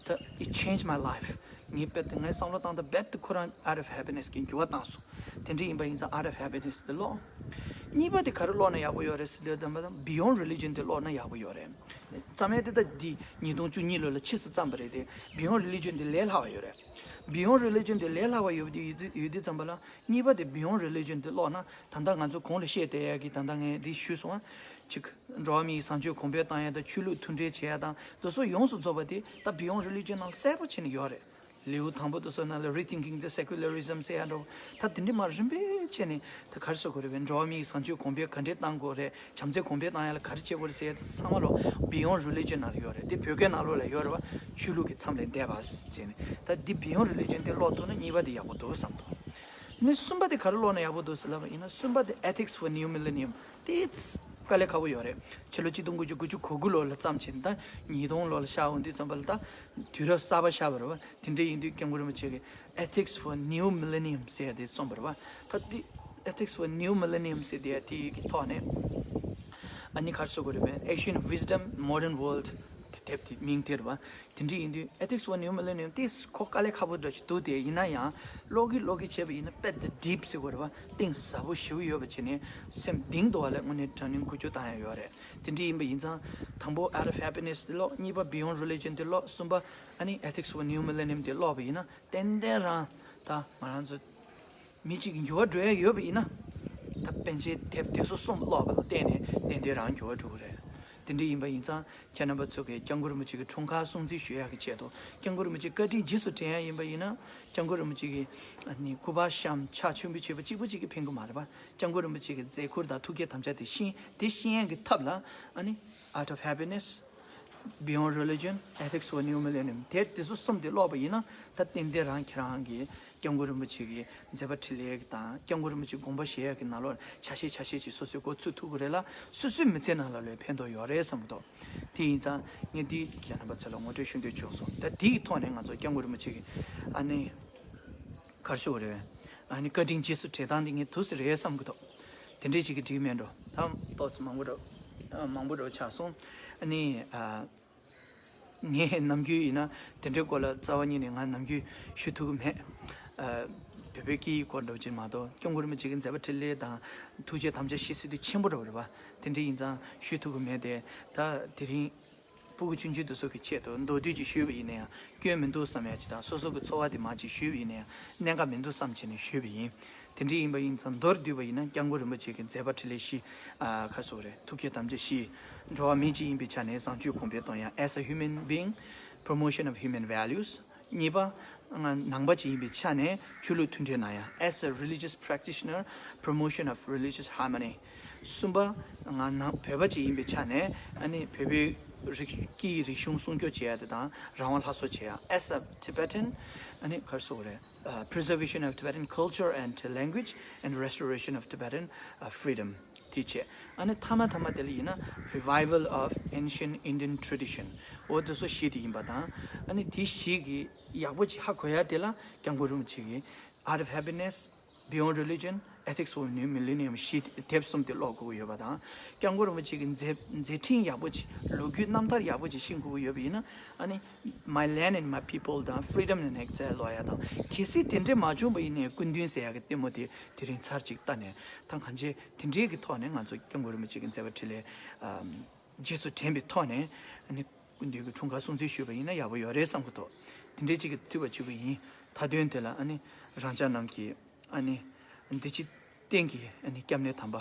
ད་It changed my life. ངའི་དཔེ་དེ་ངའི་བསམ་བློ་བཏང་སྟངས་རྦད་དེ་ཁོ་རང་Art of Happiness གི་འགྱུར་བ་བཏང་སོང་། དེ་འདྲ་ཡིན་པ་ཡིན་ཙང་Art of Happiness དེ་ཀློག་གཉིས་པ་དེ་ག་རེ་ཀློག་ན་ཡག་པོ་ཡོད་རེད་ཟེར་དུས་ཙམ་པ་ལ། Beyond Religion དེ་ཀློག་ན་ཡག་པོ་ཡོད་རེད། རྩོམ་ཡིག་དེ་ད་འདི་ཉིས་སྟོང་བཅུ་གཉིས་ལོ་ལ་ཕྱིས་སུ་བརྩམས་པ་རེད་དེ། Beyond Religion དེ་ལས་སླ་བ་ཡོད་རེད། Beyond Religion དེ་ལས་སླ་བ་ཡོད་དེ་ཡོད་དུས་ཙམ་པ་ལ། གཉིས་པ་དེ་Beyond Religion དེ་ཀློག་ན། ད་ལྟ་ང་ཚོ་གོང་ལ་བཤད་བསྡད་ཡ་གི་ད་ལྟ་ངས་འདི་ཞུས་སོང་ཨ། གཅིག་འགྲོ་བ་མིའི་བཟང་སྤྱོད་གོང་འཕེལ་བཏང་ཡ་དང་། ཆོས་ལུགས་མཐུན་འབྲེལ་བྱེད་ཡ་དང་། འདི་ཚོ་ཡོངས་སུ་རྫོགས་པ་དེ་ད་Beyond Religion ནང་གསལ་པོ་བྱས་ནས་ཡོད་རེད། ལེའུ་དང་པོ་དེ་ཚོ་ནང་ལ་Rethinking the Secularism ཟེར་ཡ་འདྲ་བོ། ད་དེ་འདྲ་མར་རིམ་པས་བྱས་ནས་ད་ག་རེ་ཟེར་དགོས་རེད་པས། འགྲོ་བ་མིའི་བཟང་སྤྱོད་གོང་འཕེལ་ག་འདྲས་གཏང་དགོས་རེད། བྱམས་བརྩེ་གོང་འཕེལ་གཏང་ཡ་ལ་ག་རེ་བྱེད་དགོས་རེད་ཟེར་ཡ་དེ་ཚང་མ་ལོ་Beyond Religion ནང་ལ་ཡོད་རེད། དེ་བོད་སྐད་ནང་ལོགས་ལ་ཡོད་རེད་པ། ཆོས་ལུགས་ཀྱི་མཚམས་ལས་འདས་པ་ཟེར་ནས། ད་འདི་Beyond Religion དེ་ཀློག་ཐུབ་ན་གཉིས་པ་དེ་ཡག་པོ་འདུག་བསམ་འདུག་ནས་གསུམ་པ་དེ་ག་རེ་ཀློག་ན་ཡག་པོ་འདུག་ཟེར་ལབ་པ་ཡིན་ན། གསུམ་པ་དེ་Ethics for New Millennium དེ་དཀའ་ལས་ཁག་པོ་ཡོད་རེད། ཕྱི་ལོ་ཆིག་སྟོང་དགུ་བརྒྱ་དགུ་བཅུ་གོ་དགུ་ལོ་ལ་བརྩམས་བྱས་ནས་ད་ཉིས་སྟོང་ལོ་ལ་ཤར་འོང་དུས་ཙམ་པ་ལ་ད་དུས་རབས་གསར་པ་ཤར་བ་རེད་པ། དེ་འདྲ་ཡིན་དུས་སྐྱབས་མགོན་རིན་པོ་ཆེ་གིས་Ethics for New Millennium ཟེར་ཡ་དེ་གསུངས་པ་རེད་པ། ད་དེ་Ethics for New Millennium ཟེར་དེ་ཡ་དེ་གི་ཐོག་ནས་ཨ་ནི་ག་རེ་ཟེར་དགོས་རེད་པས། Ancient Wisdom, Modern World དེ་དེབ་དེ་མིང་དེ་རེད་པ། དེ་འདྲ་ཡིན་དུས་Ethics for New Millennium དེ་ཁོ་དཀའ་ལས་ཁག་པོ་འདྲ་ཞིག་འདུག་དེ་ཡིན་ན་ཡང་ཀློག་གི་ཀློག་གི་བྱས་པ་ཡིན་ན་དཔེ་དེ་deep ཟེར་དགོས་རེད་པ། གཏིང་ཟབ་པོ་ཞེ་པོ་ཡོད་པ་བྱས་ནས་སེམས་གཏིང་དུ་བ་ལ་དངོས་གནས་དྲང་གནས་འགུལ་སྐྱོད་བཏང་ཡ་ཡོད་རེད། དེ་འདྲ་ཡིན་པ་ཡིན་ཙང་དང་པོ་Art of Happiness དེ་ཀློག་གཉིས་པ་Beyond Religion དེ་ཀློག་གསུམ་པ་ཨ་ནི་Ethics for New Millennium དེ་ཀློག་པ་ཡིན་ན་ཏན་ཏན་རང་ད་ང་རང་ཚོ་མི་གཅིག་འགྱུར་བ་འགྲོ་ཡ་ཡོད་པ་ཡིན་ན། ད་ པཎ་ཆེན་དེབ་དེ་ཚོ་གསུམ་ཀློག་པ་ལ་བརྟེན་ནས་ཏན་ཏན་རང་འགྱུར་བ་འགྲོ་གི་རེད། དེ་འདྲ་ཡིན་པ་ཡིན་ཙང་ཁྱེད་རྣམ་པ་ཚོ་གིས་སྐྱབས་མགོན་རིན་པོ་ཆེ་གི་འཁྲུངས་སྐར་སྲུང་བརྩི་ཞུ་ཡག་གི་ཆེད་དུ་སྐྱབས་མགོན་རིན་པོ་ཆེ་བཀའ་དྲིན་རྗེས་སུ་དྲན་ཡག་ཡིན་པ་ཡིན་ན། སྐྱབས་མགོན་རིན་པོ་ཆེ་གི་ཨ་ནི་སྐུ་པར་བཤམས་ཕྱག་མཆོད་འབུལ་བྱས་པ་གཅིག་པུ་གཅིག་གིས་ཕན་གི་མ་རེད་པ། སྐྱབས་མགོན་རིན་པོ་ཆེ་གི་མཛད་ཁུར་དང་ཐུགས་བསྐྱེད་དམ་བཅའ་དེ་ཤེས་དེ་ཤེས་ཡག་གི་ཐབས་ལ་ཨ་ནི་Art of Happiness, Beyond Religion, Ethics for New Millennium དེ་དེ་ཚོ་གསུམ་དེ་ཀློག་པ་ཡིན་ན། ད་ཏན་ཏན་རང་ཁྱེད་རང་གི་སྐྱབས་མགོན་རིན་པོ་ཆེ་གི་མཛད་པ་འཕྲིན་ལས་དང་སྐྱབས་མགོན་རིན་པོ་ཆེ་དགོངས་པ་བཞེས་ཡག་གི་ནང་ལོགས་ཆ་ཤས་ཆ་ཤས་ཅིག་སོ་སོའི་འགོ་ཚུགས་ཐུབ་ཀྱི་རེད་ལ། སོ་སོའི་མི་ཚེ་ནང་ལ་ལོས་ཕན་ཐོགས་ཡོད་རེད་བསམ་གྱི་འདུག་དེ་ཡིན་ཙང་ངས་འདི་ཁྱེད་རྣམ་པ་ཚོ་ལ་ངོ་སྤྲོད་ཞུ་འདོད་བྱུང་སོང་། ད་དེའི་ཐོག་ནས་ང་ཚོ་སྐྱབས་མགོན་རིན་པོ་ཆེ་གི་ཨ་ནི་གར་ཤོག་རེད། ཨ་ནི་བཀའ་དྲིན་རྗེས་སུ་དྲན་སྟངས་འདི་ངས་ཐུགས་སུ་རེད་བསམ་གྱི་འདུག་དེ་འདྲས་ཅིག་གི་འགྲིག་མེད་འགྲོ། ད་ཏོག་ཙམ་མང་པོ་འགྲོ། ཨ་མང་པོ་འགྲོ་ཆགས་སོང་། ཨ་ནི་ཨ་ངས་ནམ་རྒྱུན་ཡིན་ན་དེ་འདྲའི་སྐོར་ལ་རྩ་བ་ཉིད་ནས་ང་ནམ་རྒྱུན་ཞུ་ཐུབ་ཀྱི་མེད། ཨ་བོད་པའི་སྐད་ཡིག་སྐོར་འདྲ་བོ་ཅིག་མ་གཏོགས་སྐྱབས་མགོན་རིན་པོ་ཆེ་གི་མཛད་པ་འཕྲིན་ལས་དང་ཐུགས་རྗེ་དམ་བཅའ་བཞེས་སྲོལ་དེ་ཆེན་པོ་འདྲ་བོ་རེད་པ། དེ་འདྲ་ཡིན་ཙང་ཞུ་ཐུབ་ཀྱི་མེད་དེ། ད་དེ་རིང་སྤུ་གུ་ཆུང་ཆུང་དེ་ཚོ་གི་ཆེད་དུ་མདོར་བསྡུས་ཅིག་ཞུས་པ་ཡིན་ན་ཡང་སྐྱོན་མི་འདུག་བསམ་ཡ་ཅིག་དང་། སོ་སོ་གི་ཚོར་བ་དེ་མར་ཅིག་ཞུས་པ་ཡིན་ན་ཡང་གནད་འགག་མི་འདུག་བསམ་བྱས་ནས་ཞུས་པ་ཡིན། དེ་འདྲ་ཡིན་པ་ཡིན་ཙང་མདོར་བསྡུས་པ་ཡིན་ན་སྐྱབས་མགོན་རིན་པོ་ཆེ་གི་མཛད་པ་འཕྲིན་ལས་བཞི། ཨ་ག་རེ་ཟེར་དགོས་རེད། ཐུགས་བསྐྱེད་དམ་བཅའ་བཞི། འགྲོ་བ་མི་ཅིག་ཡིན་པའི་ཆ་ནས་བཟང་སྤྱོད་གོང་འཕེལ་གཏོང་ཡ། As a human being, promotion of human values། གཉིས་པ། ང་ནང་པ་ཅིག་ཡིན་པའི་ཆ་ནས་ཆོས་ལུགས་མཐུན་འབྲེལ་གནང་ཡ། As a religious practitioner, promotion of religious harmony། གསུམ་པ། ང་ནང་བོད་པ་ཅིག་ཡིན་པའི་ཆ་ནས་ཨ་ནི་བོད་པའི་རིགས་སྐད་ཡིག་རིག་གཞུང་སྲུང་སྐྱོབ་བྱེད་ཡ་དེ་དང་རང་དབང་སླར་གསོ་བྱེད་ཡ། As a Tibetan། ཨ་ནི་ག་རེ་ཟེར་དགོས་རེད། ཨ་preservation of Tibetan culture and language and restoration of Tibetan, ཨ་freedom། དེ་བྱས། ཨ་ནི་མཐའ་མ་མཐའ་མ་དེ་ལ་ཡིན་ན་Revival of Ancient Indian Tradition། འོ་དེ་ཚོ་བཞི་དེ་ཡིན་པ་དང་། ཨ་ནི་དེ་བཞི་གི་ཡག་པོ་ཅིག་ཧ་གོ་ཡ་དེ་ལ་སྐྱབས་མགོན་རིན་པོ་ཆེ་གི་Art of Happiness, Beyond Religion, Ethics for New Millennium བཞི་དེབ་གསུམ་དེ་ཀློག་དགོས་ཀྱི་ཡོད་པ་དང་། སྐྱབས་མགོན་རིན་པོ་ཆེ་གི་མཛད་མཛད་འཕྲིན་ཡག་པོ་ཅིག་ལོ་རྒྱུས་རྣམ་ཐར་ཡག་པོ་ཅིག་ཤེས་དགོས་ཀྱི་ཡོད་པ་ཡིན་ན། ཨ་ནི་My Land and My People དང་Freedom and Exile ཀློག་ཡ་དང་། གལ་སྲིད་དེ་འདྲས་མ་བྱུང་པ་ཡིན་ནའི་སྐུ་མདུན་ཟེར་ཡ་གི་ལྟད་མོ་དེ་དེ་རིང་ཚར་གཅིག་ལྟ་ནས། ད་གང་ཅི་དེ་འདྲས་ཀྱི་ཐོག་ནས་ང་ཚོ་སྐྱབས་མགོན་རིན་པོ་ཆེ་གི་མཛད་པ་འཕྲིན་ལས་ཨམ་རྗེས་སུ་དྲན་པའི་ཐོག་ནས་ཨ་ནི་སྐུ་མདུན་གྱི་འཁྲུངས་སྐར་སྲུང་བརྩི་ཞུས་པ་ཡིན་ན་ཡག་པོ་ཡོད་རེད་བསམ་གྱི་འདུག་དེ་འདྲས་གཅིག་གི་ཚིག་པ་བྱེད་ཀྱི་ཡིན། མཐའ་དོན་དེ་ལ་ཨ་ནི་རང་ཅག་རྣམས་ཀྱིས་ཨ་ནི་འདི་ཕྱི་གཏན་གྱི་ཨ་ནི་སྐྱབས་གནས་དམ་པ།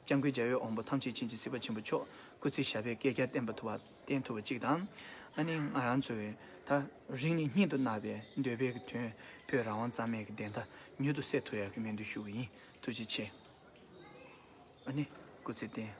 སྐྱབས་མགོན་རྒྱལ་བའི་དབང་པོ་ཐམས་ཅད་མཁྱེན་ཅིང་གཟིགས་པ་ཆེན་པོ་མཆོག་སྐུ་ཚེ་ཞབས་པད་བསྐལ་བརྒྱར་བརྟན་པ་ཐུབ་པ་བརྟན་ཐུབ་པ་གཅིག་དང་། ཨ་ནི་ང་རང་ཚོའི་ད་རིང་ནས་སྙིང་དུ་བརྣག་པའི་འདོད་པའི་གི་དོན་བོད་རང་དབང་གཙང་མའི་གི་བདེན་མཐའ་མྱུར་དུ་གསལ་ཐུབ་ཡག་གི་སྨོན་འདུན་ཞུ་གི་ཡིན། ཐུགས་རྗེ་ཆེ། ཨ་ནི་སྐུ་ཚེ་བརྟན།